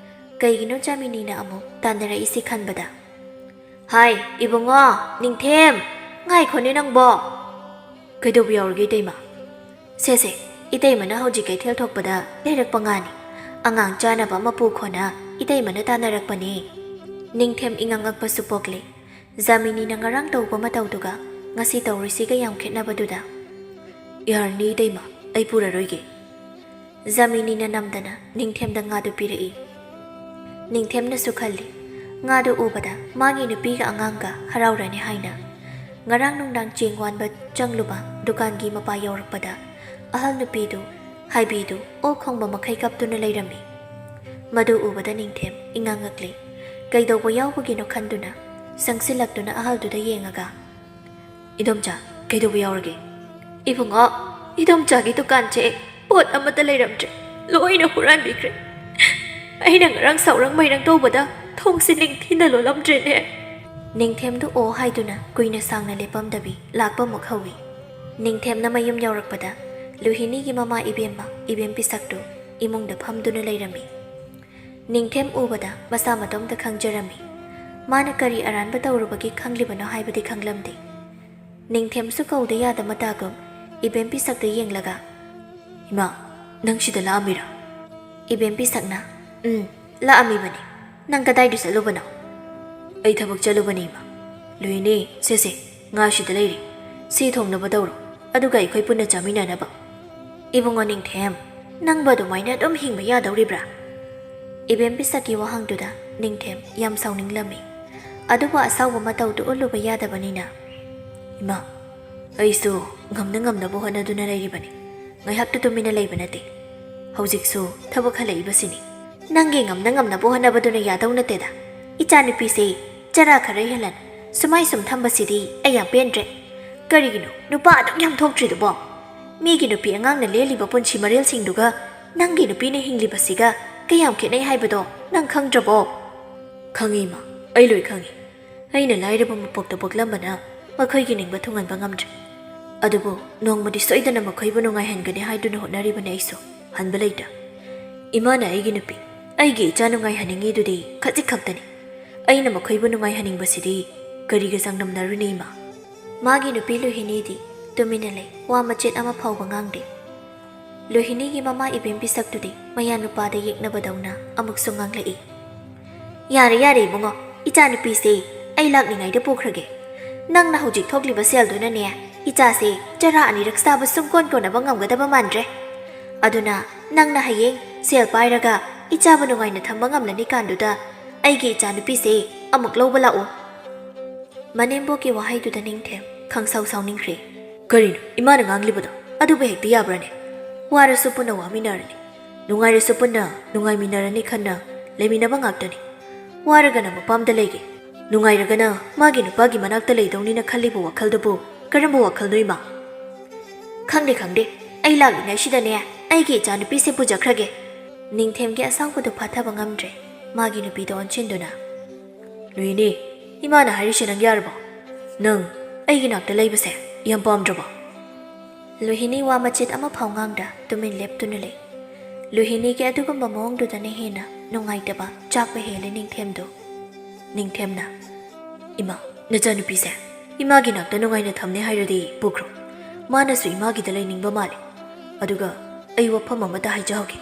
ꯀꯩꯒꯤꯅꯣ ꯖꯥꯃꯤꯅꯤꯅ ꯑꯃꯨꯛ ꯇꯥꯟꯅꯔꯛꯏꯁꯤ ꯈꯟꯕꯗ, "ꯍꯥꯏ, ꯏꯕꯨꯡꯉꯣ, ꯅꯤꯡꯊꯦꯝ, ꯉꯥꯏꯈꯣꯅꯦ ꯅꯪꯕꯣ꯫" "ꯀꯩꯗꯧꯕ ꯌꯥꯎꯔꯒꯦ ꯏꯇꯩꯃ?" "ꯁꯦ ꯁꯦ, ꯏꯇꯩꯃꯅ ꯍꯧꯖꯤꯛ ꯀꯩꯊꯦꯜ ꯊꯣꯛꯄꯗ ꯂꯩꯔꯛꯄ ꯉꯥꯅꯤ꯫ ꯑꯉꯥꯡ ꯆꯥꯅꯕ ꯑꯃ ꯄꯨꯈꯣꯅ ꯏꯇꯩꯃꯅ ꯇꯥꯟꯅꯔꯛꯄꯅꯦ꯫ ꯅꯤꯡꯊꯦꯝ ꯏꯉꯛꯉꯛꯄꯁꯨ ꯄꯣꯛꯂꯦ꯫ ꯖꯥꯃꯤꯅꯤꯅ ꯉꯔꯥꯡ ꯇꯧꯕ ꯃꯇꯧꯗꯨꯒ ꯉꯁꯤ ꯇꯧꯔꯤꯁꯤꯒ ꯌꯥꯝ ꯈꯦꯠꯅꯕꯗꯨꯗ꯫ "ꯌꯥꯔꯅꯤ ꯏꯇꯩꯃ, ꯑꯩ ꯄꯨꯔꯔꯣꯏꯒꯦ꯫" ꯖꯥꯃꯤꯅꯤꯅ ꯅꯝꯗꯅ ꯅꯤꯡꯊꯦꯝꯗ ꯉꯥꯗꯨ ꯄꯤꯔꯛꯏ꯫ ꯅꯤꯡꯊꯦꯝꯅꯁꯨ ꯈꯜꯂꯤ, ꯉꯥꯗꯨ ꯎꯕꯗ ꯃꯥꯒꯤ ꯅꯨꯄꯤꯒ ꯑꯉꯥꯡꯒ ꯍꯔꯥꯎꯔꯅꯤ ꯍꯥꯏꯅ꯫ ꯉꯔꯥꯡ ꯅꯨꯡꯗꯥꯡ ꯆꯦꯡ ꯋꯥꯟꯕ ꯆꯪꯂꯨꯕ ꯗꯨꯀꯥꯟꯒꯤ ꯃꯄꯥ ꯌꯧꯔꯛꯄꯗ ꯑꯍꯜ ꯅꯨꯄꯤꯗꯨ ꯍꯥꯏꯕꯤꯗꯨ ꯑꯣꯛ ꯈꯣꯡꯕ ꯃꯈꯩ ꯀꯞꯇꯨꯅ ꯂꯩꯔꯝꯃꯤ꯫ ꯃꯗꯨ ꯎꯕꯗ ꯅꯤꯡꯊꯦꯝ ꯏꯉꯛ ꯉꯛꯂꯤ꯫ ꯀꯩꯗꯧꯕ ꯌꯥꯎꯕꯒꯤꯅꯣ ꯈꯟꯗꯨꯅ ꯆꯪꯁꯤꯜꯂꯛꯇꯨꯅ ꯑꯍꯜꯗꯨꯗ ꯌꯦꯡꯉꯒ, "ꯏꯗꯣꯝꯆꯥ, ꯀꯩꯗꯧꯕ ꯌꯥꯎꯔꯒꯦ?" "ꯏꯕꯨꯡꯉꯣ, ꯏꯗꯣꯝꯆꯥꯒꯤ ꯗꯨꯀꯥꯟꯁꯦ ꯄꯣꯠ ꯑꯃꯠꯇ ꯂꯩꯔꯝꯗ꯭ꯔꯦ, ꯂꯣꯏꯅ ꯍꯨꯔꯥꯟꯕꯤꯈ꯭ꯔꯦ꯫ ꯑꯩꯅ ꯉꯔꯥꯡ ꯁꯥꯎꯔꯪ ꯃꯩꯔꯪ ꯇꯧꯕꯗ ꯊꯣꯡꯁꯤ ꯅꯤꯡꯊꯤꯅ ꯂꯣꯜꯂꯝꯗ꯭ꯔꯦꯅꯦ꯫" ꯅꯤꯡꯊꯦꯝꯗꯨ ꯑꯣ ꯍꯥꯏꯗꯨꯅ ꯀꯨꯏꯅ ꯁꯥꯡꯅ ꯂꯦꯞꯄꯝꯗꯕꯤ ꯂꯥꯛꯄ ꯑꯃꯨꯛ ꯍꯧꯏ꯫ ꯅꯤꯡꯊꯦꯝꯅ ꯃꯌꯨꯝ ꯌꯧꯔꯛꯄꯗ ꯂꯨꯍꯤꯅꯤꯒꯤ ꯃꯃꯥ ꯏꯕꯦꯝꯃ, ꯏꯕꯦꯝ ꯄꯤꯁꯛꯇꯨ ꯏꯃꯨꯡꯗ ꯐꯝꯗꯨꯅ ꯂꯩꯔꯝꯃꯤ꯫ ꯅꯤꯡꯊꯦꯝ ꯎꯕꯗ ꯃꯁꯥ ꯃꯇꯣꯝꯇ ꯈꯪꯖꯔꯝꯃꯤ꯫ ꯃꯥꯅ ꯀꯔꯤ ꯑꯔꯥꯟꯕ ꯇꯧꯔꯨꯕꯒꯤ ꯈꯪꯂꯤꯕꯅꯣ ꯍꯥꯏꯕꯗꯤ ꯈꯪꯂꯝꯗꯦ꯫ ꯅꯤꯡꯊꯦꯝꯁꯨ ꯀꯧꯗ ꯌꯥꯗ ꯃꯇꯥꯒꯨꯝ ꯏꯕꯦꯝ ꯄꯤꯁꯛꯇ ꯌꯦꯡꯂꯒ, "ꯏꯃꯥ, ꯅꯪ ꯁꯤꯗ ꯂꯥꯛꯑꯝꯃꯤꯔꯥ?" ꯏꯕꯦꯝ ꯄꯤꯁꯛꯅ, "ꯎꯝ, ꯂꯥꯛꯑꯝꯃꯤꯕꯅꯤ꯫ ꯅꯪ ꯀꯗꯥꯏꯗ ꯆꯠꯂꯨꯕꯅꯣ?" "ꯑꯩ ꯊꯕꯛ ꯆꯠꯂꯨꯕꯅꯤ, ꯏꯃꯥ꯫" "ꯂꯨꯏꯅꯦ, ꯁꯦ ꯁꯦ, ꯉꯥ ꯁꯤꯗ ꯂꯩꯔꯦ꯫ ꯁꯤ ꯊꯣꯡꯅꯕ ꯇꯧꯔꯣ, ꯑꯗꯨꯒ ꯑꯩꯈꯣꯏ ꯄꯨꯟꯅ ꯆꯥꯃꯤꯟꯅꯅꯕ꯫" "ꯏꯕꯨꯡꯉꯣ ꯅꯤꯡꯊꯦꯝ, ꯅꯪꯕꯨ ꯑꯗꯨꯃꯥꯏꯅ ꯑꯗꯨꯝ ꯍꯤꯡꯕ ꯌꯥꯗꯧꯔꯤꯕ꯭ꯔꯥ?" ꯏꯕꯦꯝ ꯄꯤꯁꯛꯀꯤ ꯋꯥꯍꯪꯗꯨꯗ ꯅꯤꯡꯊꯦꯝ ꯌꯥꯝ ꯁꯥꯎꯅꯤꯡꯂꯝꯃꯤ꯫ ꯑꯗꯨꯕꯨ ꯑꯁꯥꯎꯕ ꯃꯇꯧꯗꯨ ꯎꯠꯂꯨꯕ ꯌꯥꯗꯕꯅꯤꯅ, "ꯏꯃꯥ, ꯑꯩꯁꯨ ꯉꯝꯅ ꯉꯝꯅꯕ ꯍꯣꯠꯅꯗꯨꯅ ꯂꯩꯔꯤꯕꯅꯤ꯫ ꯉꯥꯏꯍꯥꯛꯇ ꯇꯨꯃꯤꯟꯅ ꯂꯩꯕ ꯅꯠꯇꯦ꯫ ꯍꯧꯖꯤꯛꯁꯨ ꯊꯕꯛ ꯍꯜꯂꯛꯏꯕꯁꯤꯅꯤ꯫" "ꯅꯪꯒꯤ ꯉꯝꯅ ꯉꯝꯅꯕ ꯍꯣꯠꯅꯕꯗꯨꯅ ꯌꯥꯗꯧ ꯅꯠꯇꯦꯗ꯫ ꯏꯆꯥꯅꯨꯄꯤꯁꯦ ꯆꯔꯥ ꯈꯔ ꯍꯦꯜꯍꯟ꯫ ꯁꯨꯃꯥꯏ ꯁꯨꯝ ꯊꯝꯕꯁꯤꯗꯤ ꯑꯩ ꯌꯥꯝ ꯄꯦꯟꯗ꯭ꯔꯦ꯫ ꯀꯔꯤꯒꯤꯅꯣ ꯅꯨꯄꯥ ꯑꯗꯨꯛ ꯌꯥꯝ ꯊꯣꯛꯇ꯭ꯔꯤꯗꯨꯕꯣ? ꯃꯤꯒꯤ ꯅꯨꯄꯤ ꯑꯉꯥꯡꯅ ꯂꯦꯜꯂꯤꯕ ꯄꯨꯟꯁꯤ ꯃꯔꯦꯜꯁꯤꯡꯗꯨꯒ ꯅꯪꯒꯤ ꯅꯨꯄꯤꯅ ꯍꯤꯡꯂꯤꯕꯁꯤꯒ ꯀꯌꯥꯝ ꯈꯦꯠꯅꯩ ꯍꯥꯏꯕꯗꯣ ꯅꯪ ꯈꯪꯗ꯭ꯔꯕꯣ?" "ꯈꯪꯉꯤ, ꯏꯃꯥ, ꯑꯩ ꯂꯣꯏ ꯈꯪꯉꯤ꯫ ꯑꯩꯅ ꯂꯥꯏꯔꯕ ꯃꯄꯣꯛꯇ ꯄꯣꯛꯂꯝꯕꯅ ꯃꯈꯣꯏꯒꯤ ꯅꯤꯡꯕ ꯊꯨꯡꯍꯟꯕ ꯉꯝꯗ꯭ꯔꯦ꯫ ꯑꯗꯨꯕꯨ ꯅꯣꯡꯃꯗꯤ ꯁꯣꯏꯗꯅ ꯃꯈꯣꯏꯕꯨ ꯅꯨꯡꯉꯥꯏꯍꯟꯒꯅꯤ ꯍꯥꯏꯗꯨꯅ ꯍꯣꯠꯅꯔꯤꯕꯅꯤ ꯑꯩꯁꯨ, ꯍꯟꯕ ꯂꯩꯇ꯫ ꯏꯃꯥꯅ ꯑꯩꯒꯤ ꯅꯨꯄꯤ, ꯑꯩꯒꯤ ꯏꯆꯥ ꯅꯨꯡꯉꯥꯏꯍꯟꯅꯤꯡꯉꯤꯗꯨꯗꯤ ꯈꯖꯤꯛ ꯈꯛꯇꯅꯤ꯫ ꯑꯩꯅ ꯃꯈꯣꯏꯕꯨ ꯅꯨꯡꯉꯥꯏꯍꯟꯅꯤꯡꯕꯁꯤꯗꯤ ꯀꯔꯤꯒ ꯆꯥꯡꯗꯝꯅꯔꯨꯅꯤ, ꯏꯃꯥ?" ꯃꯥꯒꯤ ꯅꯨꯄꯤ ꯂꯨꯍꯤꯅꯤꯗꯤ ꯇꯨꯃꯤꯟꯅ ꯂꯩ, ꯋꯥ ꯃꯆꯦꯠ ꯑꯃ ꯐꯥꯎꯕ ꯉꯥꯡꯗꯦ꯫ ꯂꯣꯍꯤꯅꯤꯒꯤ ꯃꯃꯥ ꯏꯕꯦꯝ ꯄꯤꯁꯛꯇꯨꯗꯤ ꯃꯌꯥ ꯅꯨꯄꯥꯗ ꯌꯦꯛꯅꯕꯗꯧꯅ ꯑꯃꯨꯛꯁꯨ ꯉꯥꯡꯂꯛꯏ꯫ "ꯌꯥꯔꯦ, ꯌꯥꯔꯦ ꯏꯕꯨꯡꯉꯣ, ꯏꯆꯥꯅꯨꯄꯤꯁꯦ ꯑꯩ ꯂꯥꯛꯂꯤꯉꯩꯗ ꯄꯨꯈ꯭ꯔꯒꯦ꯫ ꯅꯪꯅ ꯍꯧꯖꯤꯛ ꯊꯣꯛꯂꯤꯕ ꯁꯦꯜꯗꯨꯅꯅꯦ, ꯏꯆꯥꯁꯦ ꯆꯔꯥ ꯑꯅꯤꯔꯛ ꯆꯥꯕ ꯁꯨꯡꯀꯣꯟ ꯀꯣꯟꯅꯕ ꯉꯝꯒꯗꯕ ꯃꯥꯟꯗ꯭ꯔꯦ꯫ ꯑꯗꯨꯅ ꯅꯪꯅ ꯍꯌꯦꯡ ꯁꯦꯜ ꯄꯥꯏꯔꯒ ꯏꯆꯥꯕꯨ ꯅꯨꯡꯉꯥꯏꯅ ꯊꯝꯕ ꯉꯝꯂꯅꯤ ꯀꯥꯟꯗꯨꯗ ꯑꯩꯒꯤ ꯏꯆꯥꯅꯨꯄꯤꯁꯦ ꯑꯃꯨꯛ ꯂꯧꯕ ꯂꯥꯛꯎ"꯫ ꯃꯅꯦꯝꯕꯣꯛꯀꯤ ꯋꯥꯍꯩꯗꯨꯗ ꯅꯤꯡꯊꯦꯝ ꯈꯪꯁꯥꯎ ꯁꯥꯎꯅꯤꯡꯈ꯭ꯔꯦ꯫ "ꯀꯔꯤꯅꯣ ꯏꯃꯥꯅ ꯉꯥꯡꯂꯤꯕꯗꯣ? ꯑꯗꯨꯕꯨ ꯍꯦꯛꯇ ꯌꯥꯕ꯭ꯔꯅꯦ? ꯋꯥꯔꯁꯨ ꯄꯨꯟꯅ ꯋꯥꯃꯤꯟꯅꯔꯅꯤ, ꯅꯨꯡꯉꯥꯏꯔꯁꯨ ꯄꯨꯟꯅ ꯅꯨꯡꯉꯥꯏꯃꯤꯟꯅꯔꯅꯤ ꯈꯟꯅ ꯂꯩꯃꯤꯟꯅꯕ ꯉꯥꯛꯇꯅꯤ꯫ ꯋꯥꯔꯒꯅ ꯃꯄꯥꯝꯗ ꯂꯩꯒꯦ, ꯅꯨꯡꯉꯥꯏꯔꯒꯅ ꯃꯥꯒꯤ ꯅꯨꯄꯥꯒꯤ ꯃꯅꯥꯛꯇ ꯂꯩꯗꯧꯅꯤꯅ ꯈꯜꯂꯤꯕ ꯋꯥꯈꯜꯗꯨꯕꯨ ꯀꯔꯝꯕ ꯋꯥꯈꯜꯅꯣ ꯏꯃꯥ?" "ꯈꯪꯗꯦ, ꯈꯪꯗꯦ, ꯑꯩ ꯂꯥꯛꯂꯤꯉꯩꯁꯤꯗꯅꯦ ꯑꯩꯒꯤ ꯏꯆꯥꯅꯨꯄꯤꯁꯦ ꯄꯨꯖꯈ꯭ꯔꯒꯦ"꯫ ꯅꯤꯡꯊꯦꯝꯒꯤ ꯑꯁꯥꯎꯕꯗꯨ ꯐꯥꯊꯕ ꯉꯝꯗ꯭ꯔꯦ꯫ ꯃꯥꯒꯤ ꯅꯨꯄꯤꯗ ꯑꯣꯟꯁꯤꯟꯗꯨꯅ, "ꯂꯣꯍꯤꯅꯤ, ꯏꯃꯥꯅ ꯍꯥꯏꯔꯤꯁꯦ ꯅꯪ ꯌꯥꯔꯕꯣ? ꯅꯪ ꯑꯩꯒꯤ ꯅꯥꯛꯇ ꯂꯩꯕꯁꯦ ꯌꯥꯝ ꯄꯥꯝꯗ꯭ꯔꯕꯣ?" ꯂꯣꯍꯤꯅꯤ ꯋꯥ ꯃꯆꯦꯠ ꯑꯃꯐꯥꯎ ꯉꯥꯡꯗ ꯇꯨꯃꯤꯟ ꯂꯦꯞꯇꯨꯅ ꯂꯩ꯫ ꯂꯣꯍꯤꯅꯤꯒꯤ ꯑꯗꯨꯒꯨꯝꯕ ꯃꯑꯣꯡꯗꯨꯗꯅ ꯍꯦꯟꯅ ꯅꯨꯡꯉꯥꯏꯇꯕ ꯆꯥꯛꯄ ꯍꯦꯜꯂꯦ ꯅꯤꯡꯊꯦꯝꯗꯨ꯫ ꯅꯤꯡꯊꯦꯝꯅ, "ꯏꯃꯥ, ꯅꯆꯥꯅꯨꯄꯤꯁꯦ ꯏꯃꯥꯒꯤ ꯅꯥꯛꯇ ꯅꯨꯡꯉꯥꯏꯅ ꯊꯝꯅꯦ ꯍꯥꯏꯔꯗꯤ ꯄꯨꯈ꯭ꯔꯣ꯫ ꯃꯥꯅꯁꯨ ꯏꯃꯥꯒꯤꯗ ꯂꯩꯅꯤꯡꯕ ꯃꯥꯜꯂꯦ꯫ ꯑꯗꯨꯒ ꯑꯩ ꯋꯥꯐꯝ ꯑꯃꯇ ꯍꯥꯏꯖꯍꯧꯒꯦ꯫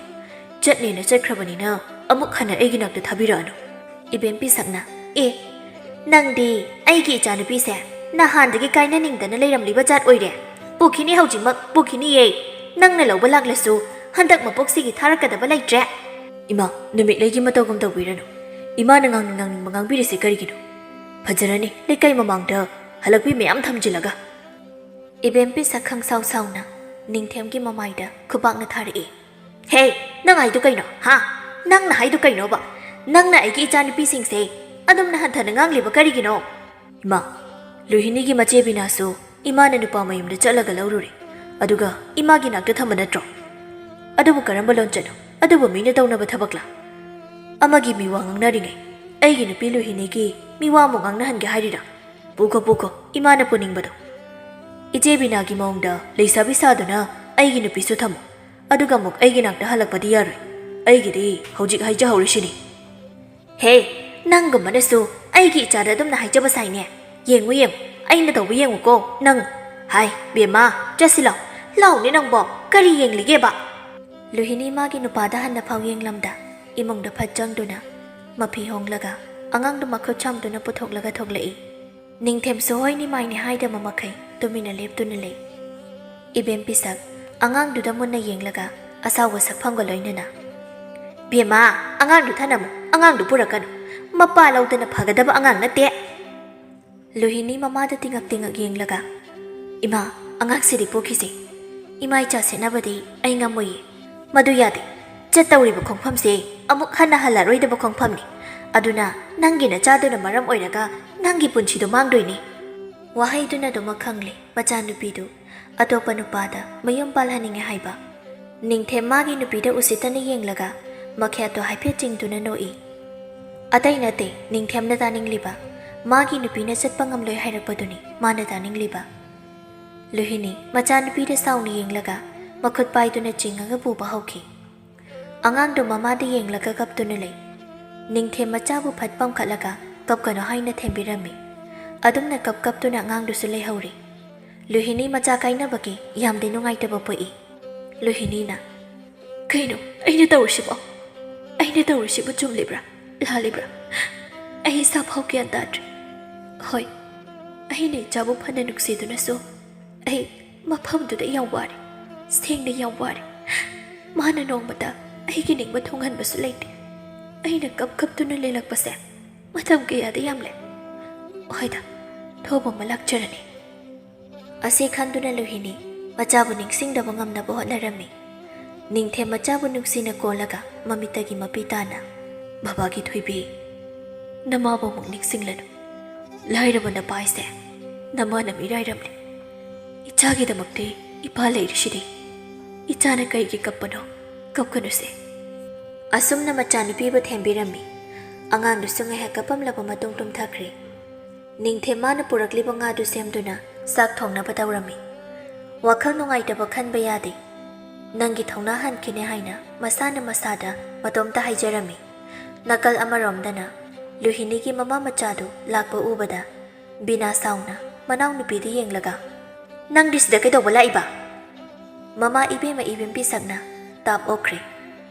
ꯆꯠꯅꯦꯅ ꯆꯠꯈ꯭ꯔꯕꯅꯤꯅ ꯑꯃꯨꯛ ꯍꯟꯅ ꯑꯩꯒꯤ ꯅꯥꯛꯇ ꯊꯥꯕꯤꯔꯛꯑꯅꯨ"꯫ ꯏꯕꯦꯝ ꯄꯤꯁꯛꯅ, "ꯑꯦ, ꯅꯪꯗꯤ ꯑꯩꯒꯤ ꯏꯆꯥꯅꯨꯄꯤꯁꯦ ꯅꯍꯥꯟꯗꯒꯤ ꯀꯥꯏꯅꯅꯤꯡꯗꯅ ꯂꯩꯔꯝꯂꯤꯕ ꯖꯥꯠ ꯑꯣꯏꯔꯦ꯫ ꯄꯨꯈꯤꯅꯤ, ꯍꯧꯖꯤꯛꯃꯛ ꯄꯨꯈꯤꯅꯤꯌꯦ꯫ ꯅꯪꯅ ꯂꯧꯕ ꯂꯥꯛꯂꯁꯨ ꯍꯟꯗꯛ ꯃꯄꯣꯛꯁꯤꯒꯤ ꯊꯥꯔꯛꯀꯗꯕ ꯂꯩꯇ꯭ꯔꯦ"꯫ "ꯏꯃꯥ, ꯅꯨꯃꯤꯠꯂꯩꯒꯤ ꯃꯇꯧꯒꯨꯝ ꯇꯧꯕꯤꯔꯅꯨ꯫ ꯏꯃꯥꯅ ꯉꯥꯡꯅꯤꯡ ꯉꯥꯡꯅꯤꯡꯕ ꯉꯥꯡꯕꯤꯔꯤꯁꯦ ꯀꯔꯤꯒꯤꯅꯣ? ꯐꯖꯔꯅꯤ, ꯂꯩꯀꯥꯏ ꯃꯃꯥꯡꯗ ꯍꯜꯂꯛꯄꯤ ꯃꯌꯥꯝ ꯊꯝꯖꯤꯜꯂꯒ"꯫ ꯏꯕꯦꯝ ꯄꯤꯁꯛ ꯈꯪꯁꯥꯎ ꯁꯥꯎꯅ ꯅꯤꯡꯊꯦꯝꯒꯤ ꯃꯃꯥꯏꯗ ꯈꯨꯕꯥꯛꯅ ꯊꯥꯔꯛꯏ꯫ "ꯍꯦ, ꯅꯪ ꯍꯥꯏꯗꯨ ꯀꯩꯅꯣ? ꯍꯥ? ꯅꯪꯅ ꯍꯥꯏꯗꯨ ꯀꯩꯅꯣꯕ? ꯅꯪꯅ ꯑꯩꯒꯤ ꯏꯆꯥꯅꯨꯄꯤꯁꯤꯡꯁꯦ ꯑꯗꯨꯝꯅ ꯍꯟꯊꯅ ꯉꯥꯡꯂꯤꯕ ꯀꯔꯤꯒꯤꯅꯣ?" "ꯏꯃꯥ, ꯂꯣꯍꯤꯅꯤꯒꯤ ꯃꯆꯦ ꯕꯤꯅꯥꯁꯨ ꯏꯃꯥꯅ ꯅꯨꯄꯥ ꯃꯌꯨꯝꯗ ꯆꯠꯂꯒ ꯂꯧꯔꯨꯔꯦ꯫ ꯑꯗꯨꯒ ꯏꯃꯥꯒꯤ ꯅꯥꯛꯇ ꯊꯝꯕ ꯅꯠꯇ꯭ꯔꯣ? ꯑꯗꯨꯕꯨ ꯀꯔꯝꯕ ꯂꯣꯟꯆꯠꯅꯣ? ꯑꯗꯨꯕꯨ ꯃꯤꯅ ꯇꯧꯅꯕ ꯊꯕꯛꯂꯥ? ꯑꯃꯒꯤ ꯃꯤꯋꯥ ꯉꯥꯡꯅꯔꯤꯉꯩ ꯑꯩꯒꯤ ꯅꯨꯄꯤ ꯂꯣꯍꯤꯅꯤꯒꯤ ꯃꯤꯋꯥ ꯑꯃꯨꯛ ꯉꯥꯡꯅꯍꯟꯒꯦ ꯍꯥꯏꯔꯤꯔꯥ? ꯄꯨꯈꯣ, ꯄꯨꯈꯣ, ꯏꯃꯥꯅ ꯄꯨꯅꯤꯡꯕꯗꯣ꯫ ꯏꯆꯦ ꯕꯤꯅꯥꯒꯤ ꯃꯑꯣꯡꯗ ꯂꯩꯁꯥꯕꯤ ꯁꯥꯗꯨꯅ ꯑꯩꯒꯤ ꯅꯨꯄꯤꯁꯨ ꯊꯝꯃꯨ꯫ ꯑꯗꯨꯒ ꯑꯃꯨꯛ ꯑꯩꯒꯤ ꯅꯥꯛꯇ ꯍꯜꯂꯛꯄꯗꯤ ꯌꯥꯔꯣꯏ꯫ ꯑꯩꯒꯤꯗꯤ ꯍꯧꯖꯤꯛ ꯍꯥꯏꯖꯍꯧꯔꯤꯁꯤꯅꯤ"꯫ "ꯍꯦ, ꯅꯪꯒꯨꯝꯕꯅꯁꯨ ꯑꯩꯒꯤ ꯏꯆꯥꯗ ꯑꯗꯨꯝꯅ ꯍꯥꯏꯖꯕ ꯁꯥꯏꯅꯦ꯫ ꯌꯦꯡꯉꯨ, ꯌꯦꯡꯉꯨ, ꯑꯩꯅ ꯇꯧꯕ ꯌꯦꯡꯉꯨꯀꯣ ꯅꯪ꯫ ꯍꯥꯏ, ꯕꯦꯝꯃ, ꯆꯠꯁꯤ ꯂꯥꯎ꯫ ꯂꯥꯎꯅꯦ ꯅꯪꯕꯣ꯫ ꯀꯔꯤ ꯌꯦꯡꯂꯤꯒꯦꯕ? ꯂꯨꯍꯤꯅꯤ ꯃꯥꯒꯤ ꯅꯨꯄꯥꯗ ꯍꯟꯅ ꯐꯥꯎ ꯌꯦꯡꯂꯝꯗ ꯏꯃꯨꯡꯗ ꯐꯠ ꯆꯪꯗꯨꯅ ꯃꯐꯤ ꯍꯣꯡꯂꯒ ꯑꯉꯥꯡꯗꯨ ꯃꯈꯨꯠ ꯁꯝꯗꯨꯅ ꯄꯨꯊꯣꯛꯂꯒ ꯊꯣꯛꯂꯛꯏ꯫ ꯅꯤꯡꯊꯦꯝꯁꯨ ꯍꯣꯏꯅꯤ ꯃꯥꯏꯅꯤ ꯍꯥꯏꯗꯕ ꯃꯈꯩ ꯇꯨꯃꯤꯟꯅ ꯂꯦꯞꯇꯨꯅ ꯂꯩ꯫ ꯏꯕꯦꯝ ꯄꯤꯁꯛ ꯑꯉꯥꯡꯗꯨꯗ ꯃꯨꯟꯅ ꯌꯦꯡꯂꯒ ꯑꯁꯥꯎꯕ ꯁꯛꯐꯝꯒ ꯂꯣꯏꯅꯅ, "ꯕꯦꯝꯃ, ꯑꯉꯥꯡꯗꯨ ꯊꯅꯝꯃꯨ, ꯑꯉꯥꯡꯗꯨ ꯄꯨꯔꯛꯀꯅꯨ꯫ ꯃꯄꯥ ꯂꯧꯗꯅ ꯐꯒꯗꯕ ꯑꯉꯥꯡ ꯅꯠꯇꯦ꯫" ꯂꯨꯍꯤꯅꯤ ꯃꯃꯥꯗ ꯇꯤꯉꯛ ꯇꯤꯉꯛ ꯌꯦꯡꯂꯒ, "ꯏꯃꯥ, ꯑꯉꯥꯡꯁꯤꯗꯤ ꯄꯣꯛꯈꯤꯁꯦ꯫ ꯏꯃꯥ ꯏꯆꯥ ꯁꯦꯠꯅꯕꯗꯤ ꯑꯩ ꯉꯝꯃꯣꯏꯌꯦ꯫ ꯃꯗꯨ ꯌꯥꯗꯦ꯫ ꯆꯠꯇꯧꯔꯤꯕ ꯈꯣꯡꯐꯝꯁꯦ ꯑꯃꯨꯛ ꯍꯟꯅ ꯍꯜꯂꯔꯣꯏꯗꯕ ꯈꯣꯡꯐꯝꯅꯤ꯫ ꯑꯗꯨꯅ ꯅꯪꯒꯤ ꯅꯆꯥꯗꯨꯅ ꯃꯔꯝ ꯑꯣꯏꯔꯒ ꯅꯪꯒꯤ ꯄꯨꯟꯁꯤꯗꯣ ꯃꯥꯡꯗꯣꯏꯅꯦ꯫" ꯋꯥꯍꯩꯗꯨꯅ ꯑꯗꯨꯃꯛ ꯈꯪꯂꯦ ꯃꯆꯥꯅꯨꯄꯤꯗꯨ ꯑꯇꯣꯞꯄ ꯅꯨꯄꯥꯗ ꯃꯌꯨꯝ ꯄꯥꯜꯍꯟꯅꯤꯡꯉꯦ ꯍꯥꯏꯕ꯫ ꯅꯤꯡꯊꯦꯝ ꯃꯥꯒꯤ ꯅꯨꯄꯤꯗ ꯎꯁꯤꯠꯇꯅ ꯌꯦꯡꯂꯒ ꯃꯈꯌꯥꯠꯇꯣ ꯍꯥꯏꯐꯦꯠ ꯆꯤꯡꯗꯨꯅ ꯅꯣꯛꯏ꯫ ꯑꯇꯩ ꯅꯠꯇꯦ ꯅꯤꯡꯊꯦꯝꯅ ꯇꯥꯅꯤꯡꯂꯤꯕ, ꯃꯥꯒꯤ ꯅꯨꯄꯤꯅ ꯆꯠꯄ ꯉꯝꯂꯣꯏ ꯍꯥꯏꯔꯛꯄꯗꯨꯅꯤ ꯃꯥꯅ ꯇꯥꯅꯤꯡꯂꯤꯕ꯫ ꯂꯨꯍꯤꯅꯤ ꯃꯆꯥꯅꯨꯄꯤꯗ ꯁꯥꯎꯅ ꯌꯦꯡꯂꯒ ꯃꯈꯨꯠ ꯄꯥꯏꯗꯨꯅ ꯆꯤꯡꯉꯒ ꯄꯨꯕ ꯍꯧꯈꯤ꯫ ꯑꯉꯥꯡꯗꯨ ꯃꯃꯥꯗ ꯌꯦꯡꯂꯒ ꯀꯞꯇꯨꯅ ꯂꯩ꯫ ꯅꯤꯡꯊꯦꯝ ꯃꯆꯥꯕꯨ ꯐꯠ ꯄꯝꯈꯠꯂꯒ ꯀꯞꯀꯅꯨ ꯍꯥꯏꯅ ꯊꯦꯝꯕꯤꯔꯝꯃꯤ꯫ ꯑꯗꯨꯝꯅ ꯀꯞ ꯀꯞꯇꯨꯅ ꯑꯉꯥꯡꯗꯨꯁꯨ ꯂꯩꯍꯧꯔꯤ꯫ ꯂꯨꯍꯤꯅꯤ ꯃꯆꯥ ꯀꯥꯏꯅꯕꯒꯤ ꯌꯥꯝꯗꯤ ꯅꯨꯡꯉꯥꯏꯇꯕ ꯄꯣꯛꯏ꯫ ꯂꯨꯍꯤꯅꯤꯅ, "ꯀꯩꯅꯣ ꯑꯩꯅ ꯇꯧꯔꯤꯁꯤꯕꯣ? ꯑꯩꯅ ꯇꯧꯔꯤꯁꯤꯕꯨ ꯆꯨꯝꯂꯤꯕ꯭ꯔꯥ, ꯂꯥꯜꯂꯤꯕ꯭ꯔꯥ? ꯑꯩ ꯏꯁꯥꯐꯥꯎ ꯒ꯭ꯌꯥꯟ ꯇꯥꯗ꯭ꯔꯦ꯫ ꯍꯣꯏ, ꯑꯩꯅ ꯏꯆꯥꯕꯨ ꯐꯅ ꯅꯨꯡꯁꯤꯗꯨꯅꯁꯨ ꯑꯩ ꯃꯐꯝꯗꯨꯗ ꯌꯥꯝ ꯋꯥꯔꯦ, ꯁꯦꯡꯅ ꯌꯥꯝ ꯋꯥꯔꯦ꯫ ꯃꯥꯅ ꯅꯣꯡꯃꯇ ꯑꯩꯒꯤ ꯅꯤꯡꯕ ꯊꯨꯡꯍꯟꯕꯁꯨ ꯂꯩꯇꯦ꯫ ꯑꯩꯅ ꯀꯞ ꯀꯞꯇꯨꯅ ꯂꯦꯜꯂꯛꯄꯁꯦ ꯃꯇꯝ ꯀꯌꯥꯗ ꯌꯥꯝꯂꯦ꯫ ꯍꯣꯏꯗ, ꯊꯣꯛꯄ ꯑꯃ ꯂꯥꯛꯆꯔꯅꯤ꯫" ꯑꯁꯤ ꯈꯟꯗꯨꯅ ꯂꯨꯍꯤꯅꯤ ꯃꯆꯥꯕꯨ ꯅꯤꯡꯁꯤꯡꯗꯕ ꯉꯝꯅꯕ ꯍꯣꯠꯅꯔꯝꯃꯤ꯫ ꯅꯤꯡꯊꯦꯝ ꯃꯆꯥꯕꯨ ꯅꯨꯡꯁꯤꯅ ꯀꯣꯜꯂꯒ ꯃꯃꯤꯠꯇꯒꯤ ꯃꯄꯤ ꯇꯥꯅ, "ꯕꯕꯥꯒꯤ ꯊꯣꯏꯕꯤ, ꯅꯃꯥꯕꯨ ꯑꯃꯨꯛ ꯅꯤꯡꯁꯤꯡꯂꯅꯨ꯫ ꯂꯥꯏꯔꯕ ꯅꯄꯥ ꯍꯥꯏꯁꯦ ꯅꯃꯥꯅ ꯃꯤꯔꯥꯏꯔꯝꯂꯦ꯫ ꯏꯆꯥꯒꯤꯗꯃꯛꯇꯤ ꯏꯄꯥ ꯂꯩꯔꯤꯁꯤꯗꯤ꯫ ꯏꯆꯥꯅ ꯀꯩꯒꯤ ꯀꯞꯄꯅꯣ? ꯀꯞꯀꯅꯨꯁꯦ꯫" ꯑꯁꯨꯝꯅ ꯃꯆꯥꯅꯨꯄꯤꯕꯨ ꯊꯦꯝꯕꯤꯔꯝꯃꯤ꯫ ꯑꯉꯥꯡꯗꯨꯁꯨ ꯉꯥꯏꯍꯥꯛ ꯀꯞꯄꯝꯂꯕ ꯃꯇꯨꯡ ꯇꯨꯝꯊꯈ꯭ꯔꯦ꯫ ꯅꯤꯡꯊꯦꯝ ꯃꯥꯅ ꯄꯨꯔꯛꯂꯤꯕ ꯉꯥꯗꯨ ꯁꯦꯝꯗꯨꯅ ꯆꯥꯛ ꯊꯣꯡꯅꯕ ꯇꯧꯔꯝꯃꯤ꯫ ꯋꯥꯈꯜ ꯅꯨꯡꯉꯥꯏꯇꯕ ꯈꯟꯕ ꯌꯥꯗꯦ꯫ "ꯅꯪꯒꯤ ꯊꯧꯅꯥ ꯍꯟꯈꯤꯅꯦ" ꯍꯥꯏꯅ ꯃꯁꯥꯅ ꯃꯁꯥꯗ ꯃꯇꯣꯝꯇ ꯍꯥꯏꯖꯔꯝꯃꯤ꯫ ꯅꯥꯀꯜ ꯑꯃꯔꯣꯝꯗꯅ ꯂꯨꯍꯤꯅꯤꯒꯤ ꯃꯃꯥ ꯃꯆꯥꯗꯨ ꯂꯥꯛꯄ ꯎꯕꯗ ꯕꯤꯅꯥ ꯁꯥꯎꯅ ꯃꯅꯥꯎꯅꯨꯄꯤꯗ ꯌꯦꯡꯂꯒ, "ꯅꯪꯗꯤ ꯁꯤꯗ ꯀꯩꯗꯧꯕ ꯂꯥꯛꯏꯕ?" ꯃꯃꯥ ꯏꯕꯦꯝꯃ ꯏꯕꯦꯝ ꯄꯤꯁꯛꯅ ꯇꯥꯞ ꯑꯣꯛꯈ꯭ꯔꯦ꯫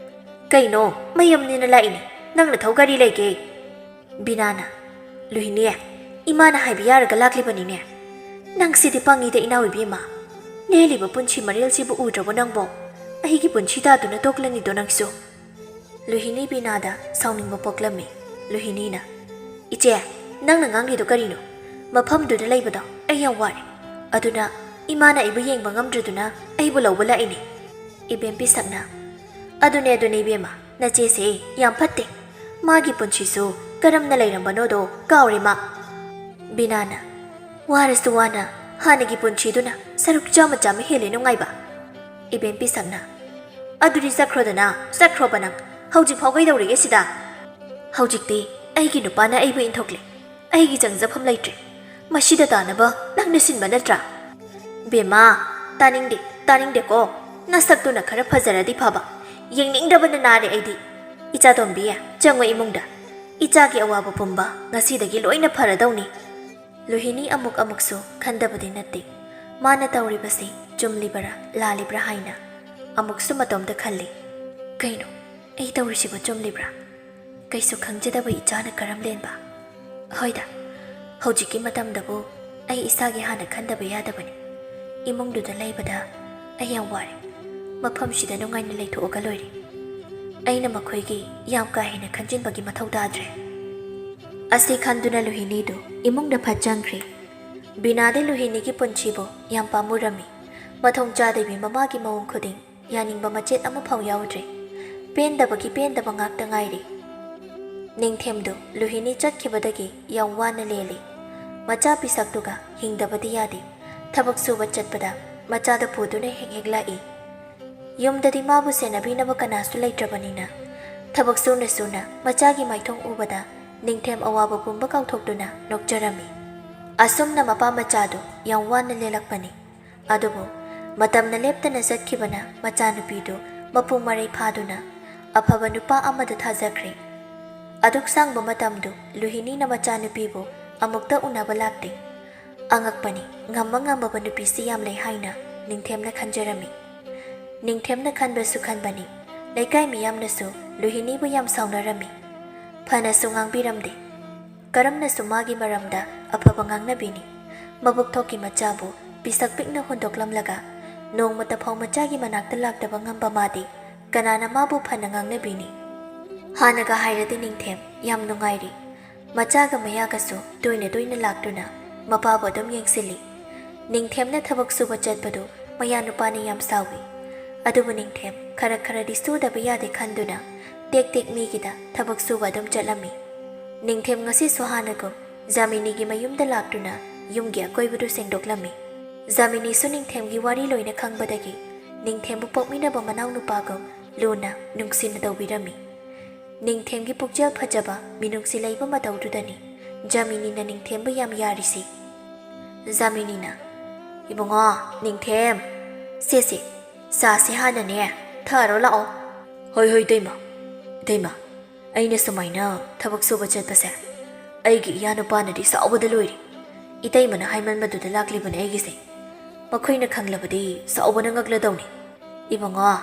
"ꯀꯩꯅꯣ, ꯃꯌꯨꯝꯅꯤꯅ ꯂꯥꯛꯏꯅꯦ, ꯅꯪ ꯅꯊꯧ ꯀꯔꯤ ꯂꯩꯒꯦ?" ꯕꯤꯅꯥꯅ, "ꯂꯨꯍꯤꯅꯤ, ꯏꯃꯥꯅ ꯍꯥꯏꯕ ꯌꯥꯔꯒ ꯂꯥꯛꯂꯤꯕꯅꯤꯅꯦ꯫ ꯅꯪꯁꯤꯗꯤ ꯄꯪꯉꯤꯗ ꯏꯅꯥꯎ ꯏꯕꯦꯝꯃ꯫ ꯂꯦꯜꯂꯤꯕ ꯄꯨꯟꯁꯤ ꯃꯔꯦꯜꯁꯤꯕꯨ ꯎꯗ꯭ꯔꯕꯣ ꯅꯪꯕꯣ? ꯑꯩꯒꯤ ꯄꯨꯟꯁꯤ ꯇꯥꯗꯨꯅ ꯇꯣꯛꯂꯅꯤꯗꯣ ꯅꯪꯁꯨ?" ꯂꯨꯍꯤꯅꯤ ꯕꯤꯅꯥꯗ ꯁꯥꯎꯅꯤꯡꯕ ꯄꯣꯛꯂꯝꯃꯤ꯫ ꯂꯨꯍꯤꯅꯤꯅ, "ꯏꯆꯦ, ꯅꯪꯅ ꯉꯥꯡꯂꯤꯗꯣ ꯀꯔꯤꯅꯣ? ꯃꯐꯝꯗꯨꯗ ꯂꯩꯕꯗꯣ ꯑꯩ ꯌꯥꯝ ꯋꯥꯔꯦ꯫ ꯑꯗꯨꯅ ꯏꯃꯥꯅ ꯑꯩꯕꯨ ꯌꯦꯡꯕ ꯉꯝꯗ꯭ꯔꯗꯨꯅ ꯑꯩꯕꯨ ꯂꯧꯕ ꯂꯥꯛꯏꯅꯦ꯫" ꯏꯕꯦꯝ ꯄꯤꯁꯛꯅ, "ꯑꯗꯨꯅꯦ, ꯑꯗꯨꯅꯦ ꯏꯕꯦꯝꯃ, ꯅꯆꯦꯁꯦ ꯌꯥꯝ ꯐꯠꯇꯦ꯫ ꯃꯥꯒꯤ ꯄꯨꯟꯁꯤꯁꯨ ꯀꯔꯝꯅ ꯂꯩꯔꯝꯕꯅꯣꯗꯣ ꯀꯥꯎꯔꯦ ꯃꯥ꯫" ꯕꯤꯅꯥꯅ, "ꯋꯥꯔꯁꯨ ꯋꯥꯅ ꯍꯥꯟꯅꯒꯤ ꯄꯨꯟꯁꯤꯗꯨꯅ ꯁꯔꯨꯛ ꯆꯥꯝꯃ ꯆꯥꯝꯃ ꯍꯦꯜꯂꯦ ꯅꯨꯡꯉꯥꯏꯕ꯫" ꯏꯕꯦꯝ ꯄꯤꯁꯛꯅ, "ꯑꯗꯨꯗꯤ ꯆꯠꯈ꯭ꯔꯣꯗꯅ, ꯆꯠꯈ꯭ꯔꯣꯕ ꯅꯪ꯫ ꯍꯧꯖꯤꯛ ꯐꯥꯎ ꯀꯩꯗꯧꯔꯤꯒꯦ ꯁꯤꯗ?" "ꯍꯧꯖꯤꯛꯇꯤ ꯑꯩꯒꯤ ꯅꯨꯄꯥꯅ ꯑꯩꯕꯨ ꯏꯟꯊꯣꯛꯂꯦ꯫ ꯑꯩꯒꯤ ꯆꯪꯖꯐꯝ ꯂꯩꯇ꯭ꯔꯦ꯫ ꯃꯁꯤꯗ ꯇꯥꯅꯕ ꯅꯪꯅ ꯁꯤꯟꯕ ꯅꯠꯇ꯭ꯔꯥ?" "ꯕꯦꯝꯃ, ꯇꯥꯅꯤꯡꯗꯦ, ꯇꯥꯅꯤꯡꯗꯦꯀꯣ꯫ ꯅꯁꯛꯇꯨꯅ ꯈꯔ ꯐꯖꯔꯗꯤ ꯐꯕ꯫ ꯌꯦꯡꯅꯤꯡꯗꯕꯅ ꯅꯥꯔꯦ ꯑꯩꯗꯤ꯫ ꯏꯆꯥꯇꯣꯝꯕꯤ, ꯆꯪꯉꯣ ꯏꯃꯨꯡꯗ꯫ ꯏꯆꯥꯒꯤ ꯑꯋꯥꯕ ꯄꯨꯝꯕ ꯉꯁꯤꯗꯒꯤ ꯂꯣꯏꯅ ꯐꯔꯗꯧꯅꯤ꯫" ꯂꯨꯍꯤꯅꯤ ꯑꯃꯨꯛ ꯑꯃꯨꯛꯁꯨ ꯈꯟꯗꯕꯗꯤ ꯅꯠꯇꯦ꯫ ꯃꯥꯅ ꯇꯧꯔꯤꯕꯁꯤ ꯆꯨꯝꯂꯤꯕꯔꯥ ꯂꯥꯜꯂꯤꯕ꯭ꯔꯥ ꯍꯥꯏꯅ꯫ ꯑꯃꯨꯛꯁꯨ ꯃꯇꯣꯝꯇ ꯈꯜꯂꯤ, "ꯀꯩꯅꯣ, ꯑꯩ ꯇꯧꯔꯤꯁꯤꯕꯨ ꯆꯨꯝꯂꯤꯕ꯭ꯔꯥ? ꯀꯩꯁꯨ ꯈꯪꯖꯗꯕ ꯏꯆꯥꯅ ꯀꯔꯝ ꯂꯦꯟꯕ? ꯍꯣꯏꯗ, ꯍꯧꯖꯤꯛꯀꯤ ꯃꯇꯝꯗꯕꯨ ꯑꯩ ꯏꯁꯥꯒꯤ ꯍꯥꯟꯅ ꯈꯟꯗꯕ ꯌꯥꯗꯕꯅꯤ꯫ ꯏꯃꯨꯡꯗꯨꯗ ꯂꯩꯕꯗ ꯑꯩ ꯌꯥꯝ ꯋꯥꯔꯦ꯫ ꯃꯐꯝꯁꯤꯗ ꯅꯨꯡꯉꯥꯏꯅ ꯂꯩꯊꯣꯛꯑꯒ ꯂꯣꯏꯔꯦ꯫ ꯑꯩꯅ ꯃꯈꯣꯏꯒꯤ ꯌꯥꯝ ꯀꯥ ꯍꯦꯟꯅ ꯈꯟꯖꯤꯟꯕꯒꯤ ꯃꯊꯧ ꯇꯥꯗ꯭ꯔꯦ꯫" ꯑꯁꯤ ꯈꯟꯗꯨꯅ ꯂꯨꯍꯤꯅꯤꯗꯨ ꯏꯃꯨꯡꯗ ꯐꯠ ꯆꯪꯈ꯭ꯔꯦ꯫ ꯕꯤꯅꯥꯗꯤ ꯂꯨꯍꯤꯅꯤꯒꯤ ꯄꯨꯟꯁꯤꯕꯨ ꯌꯥꯝ ꯄꯥꯝꯃꯨꯔꯝꯃꯤ꯫ ꯃꯊꯣꯡ ꯆꯥꯗꯕꯤ ꯃꯃꯥꯒꯤ ꯃꯑꯣꯡ ꯈꯨꯗꯤꯡ ꯌꯥꯅꯤꯡꯕ ꯃꯆꯦꯠ ꯑꯃꯐꯥꯎ ꯌꯥꯎꯗ꯭ꯔꯦ꯫ ꯄꯦꯟꯗꯕꯒꯤ ꯄꯦꯟꯗꯕ ꯉꯥꯛꯇ ꯉꯥꯏꯔꯦ꯫ ꯅꯤꯡꯊꯦꯝꯗꯨ ꯂꯨꯍꯤꯅꯤ ꯆꯠꯈꯤꯕꯗꯒꯤ ꯌꯥꯝ ꯋꯥꯅ ꯂꯦꯜꯂꯤ꯫ ꯃꯆꯥ ꯄꯤꯁꯛꯇꯨꯒ ꯍꯤꯡꯗꯕꯗꯤ ꯌꯥꯗꯦ꯫ ꯊꯕꯛ ꯁꯨꯕ ꯆꯠꯄꯗ ꯃꯆꯥꯗ ꯄꯨꯗꯨꯅ ꯍꯦꯛ ꯍꯦꯛ ꯂꯥꯛꯏ꯫ ꯌꯨꯝꯗꯗꯤ ꯃꯥꯕꯨ ꯁꯦꯟꯅꯕꯤꯅꯕ ꯀꯅꯥꯁꯨ ꯂꯩꯇ꯭ꯔꯕꯅꯤꯅ, ꯊꯕꯛ ꯁꯨꯅ ꯁꯨꯅ ꯃꯆꯥꯒꯤ ꯃꯥꯏꯊꯣꯡ ꯎꯕꯗ ꯅꯤꯡꯊꯦꯝ ꯑꯋꯥꯕ ꯄꯨꯝꯕ ꯀꯥꯎꯊꯣꯛꯇꯨꯅ ꯅꯣꯛꯆꯔꯝꯃꯤ꯫ ꯑꯁꯨꯝꯅ ꯃꯄꯥ ꯃꯆꯥꯗꯨ ꯌꯥꯝ ꯋꯥꯅ ꯂꯦꯜꯂꯛꯄꯅꯤ꯫ ꯑꯗꯨꯕꯨ ꯃꯇꯝꯅ ꯂꯦꯞꯇꯅ ꯆꯠꯈꯤꯕꯅ ꯃꯆꯥꯅꯨꯄꯤꯗꯨ ꯃꯄꯨꯡ ꯃꯔꯩ ꯐꯥꯗꯨꯅ ꯑꯐꯕ ꯅꯨꯄꯥ ꯑꯃꯗ ꯊꯥꯖꯈ꯭ꯔꯦ꯫ ꯑꯗꯨꯛ ꯁꯥꯡꯕ ꯃꯇꯝꯗꯨ ꯂꯨꯍꯤꯅꯤꯅ ꯃꯆꯥꯅꯨꯄꯤꯕꯨ ꯑꯃꯨꯛꯇ ꯎꯅꯕ ꯂꯥꯛꯇꯦ꯫ ꯑꯉꯛꯄꯅꯤ, ꯉꯝꯃ ꯉꯝꯃꯕ ꯅꯨꯄꯤꯁꯤ ꯌꯥꯝ ꯂꯩ ꯍꯥꯏꯅ ꯅꯤꯡꯊꯦꯝꯅ ꯈꯟꯖꯔꯝꯃꯤ꯫ ꯅꯤꯡꯊꯦꯝꯅ ꯈꯟꯕꯁꯨ ꯈꯟꯕꯅꯤ, ꯂꯩꯀꯥꯏ ꯃꯤꯌꯥꯝꯅꯁꯨ ꯂꯨꯍꯤꯅꯤꯕꯨ ꯌꯥꯝ ꯁꯥꯎꯅꯔꯝꯃꯤ꯫ ꯐꯅꯁꯨ ꯉꯥꯡꯕꯤꯔꯝꯗꯦ꯫ ꯀꯔꯝꯅꯁꯨ ꯃꯥꯒꯤ ꯃꯔꯝꯗ ꯑꯐꯕ ꯉꯥꯡꯅꯕꯤꯅꯤ꯫ ꯃꯕꯨꯛ ꯊꯣꯛꯀꯤ ꯃꯆꯥꯕꯨ ꯄꯤꯁꯛ ꯄꯤꯛꯅ ꯍꯨꯟꯗꯣꯛꯂꯝꯂꯒ ꯅꯣꯡꯃꯇ ꯐꯥꯎ ꯃꯆꯥꯒꯤ ꯃꯅꯥꯛꯇ ꯂꯥꯛꯇꯕ ꯉꯝꯕ ꯃꯥꯗꯤ ꯀꯅꯥꯅ ꯃꯥꯕꯨ ꯐꯅ ꯉꯥꯡꯅꯕꯤꯅꯤ? ꯍꯥꯟꯅꯒ ꯍꯥꯏꯔꯗꯤ ꯅꯤꯡꯊꯦꯝ ꯌꯥꯝ ꯅꯨꯡꯉꯥꯏꯔꯤ꯫ ꯃꯆꯥꯒ ꯃꯌꯥꯒꯁꯨ ꯇꯣꯏꯅ ꯇꯣꯏꯅ ꯂꯥꯛꯇꯨꯅ ꯃꯄꯥꯕꯨ ꯑꯗꯨꯝ ꯌꯦꯡꯁꯤꯜꯂꯤ꯫ ꯅꯤꯡꯊꯦꯝꯅ ꯊꯕꯛ ꯁꯨꯕ ꯆꯠꯄꯗꯨ ꯃꯌꯥ ꯅꯨꯄꯥꯅ ꯌꯥꯝ ꯁꯥꯎꯏ꯫ ꯑꯗꯨꯕꯨ ꯅꯤꯡꯊꯦꯝ ꯈꯔ ꯈꯔꯗꯤ ꯁꯨꯗꯕ ꯌꯥꯗꯦ ꯈꯟꯗꯨꯅ ꯇꯦꯛ ꯇꯦꯛ ꯃꯤꯒꯤꯗ ꯊꯕꯛ ꯁꯨꯕ ꯑꯗꯨꯝ ꯆꯠꯂꯝꯃꯤ꯫ ꯅꯤꯡꯊꯦꯝ ꯉꯁꯤꯁꯨ ꯍꯥꯟꯅꯒꯨꯝ ꯖꯥꯃꯤꯅꯤꯒꯤ ꯃꯌꯨꯝꯗ ꯂꯥꯛꯇꯨꯅ ꯌꯨꯝꯒꯤ ꯑꯀꯣꯏꯕꯗꯨ ꯁꯦꯡꯗꯣꯛꯂꯝꯃꯤ꯫ ꯖꯥꯃꯤꯅꯤꯁꯨ ꯅꯤꯡꯊꯦꯝꯒꯤ ꯋꯥꯔꯤ ꯂꯣꯏꯅ ꯈꯪꯕꯗꯒꯤ ꯅꯤꯡꯊꯦꯝꯕꯨ ꯄꯣꯛꯃꯤꯟꯅꯕ ꯃꯅꯥꯎꯅꯨꯄꯥꯒꯨꯝ ꯂꯨꯅ ꯅꯨꯡꯁꯤꯅ ꯇꯧꯕꯤꯔꯝꯃꯤ꯫ ꯅꯤꯡꯊꯦꯝꯒꯤ ꯄꯨꯛꯆꯦꯜ ꯐꯖꯕ, ꯃꯤꯅꯨꯡꯁꯤ ꯂꯩꯕ ꯃꯇꯧꯗꯨꯗꯅꯤ ꯖꯥꯃꯤꯅꯤꯅ ꯅꯤꯡꯊꯦꯝꯕꯨ ꯌꯥꯝ ꯌꯥꯔꯤꯁꯤ꯫ ꯖꯥꯃꯤꯅꯤꯅ, "ꯏꯕꯨꯡꯉꯣ, ꯅꯤꯡꯊꯦꯝ, ꯁꯦ ꯁꯦ, ꯆꯥꯁꯦ ꯍꯥꯟꯅꯅꯦ, ꯊꯛꯑꯔꯣ ꯂꯥꯛꯑꯣ꯫" "ꯍꯣꯏ ꯍꯣꯏ ꯏꯇꯩꯃ꯫ ꯏꯇꯩꯃ, ꯑꯩꯅ ꯁꯨꯃꯥꯏꯅ ꯊꯕꯛ ꯁꯨꯕ ꯆꯠꯄꯁꯦ ꯑꯩꯒꯤ ꯏꯌꯥ ꯅꯨꯄꯥꯅꯗꯤ ꯁꯥꯎꯕꯗ ꯂꯣꯏꯔꯦ꯫ ꯏꯇꯩꯃꯅ ꯍꯥꯏꯃꯟꯕꯗꯨꯗ ꯂꯥꯛꯂꯤꯕꯅꯦ ꯑꯩꯒꯤꯁꯦ꯫ ꯃꯈꯣꯏꯅ ꯈꯪꯂꯕꯗꯤ ꯁꯥꯎꯕꯅ ꯉꯛꯂꯗꯧꯅꯤ꯫ ꯏꯕꯨꯡꯉꯣ,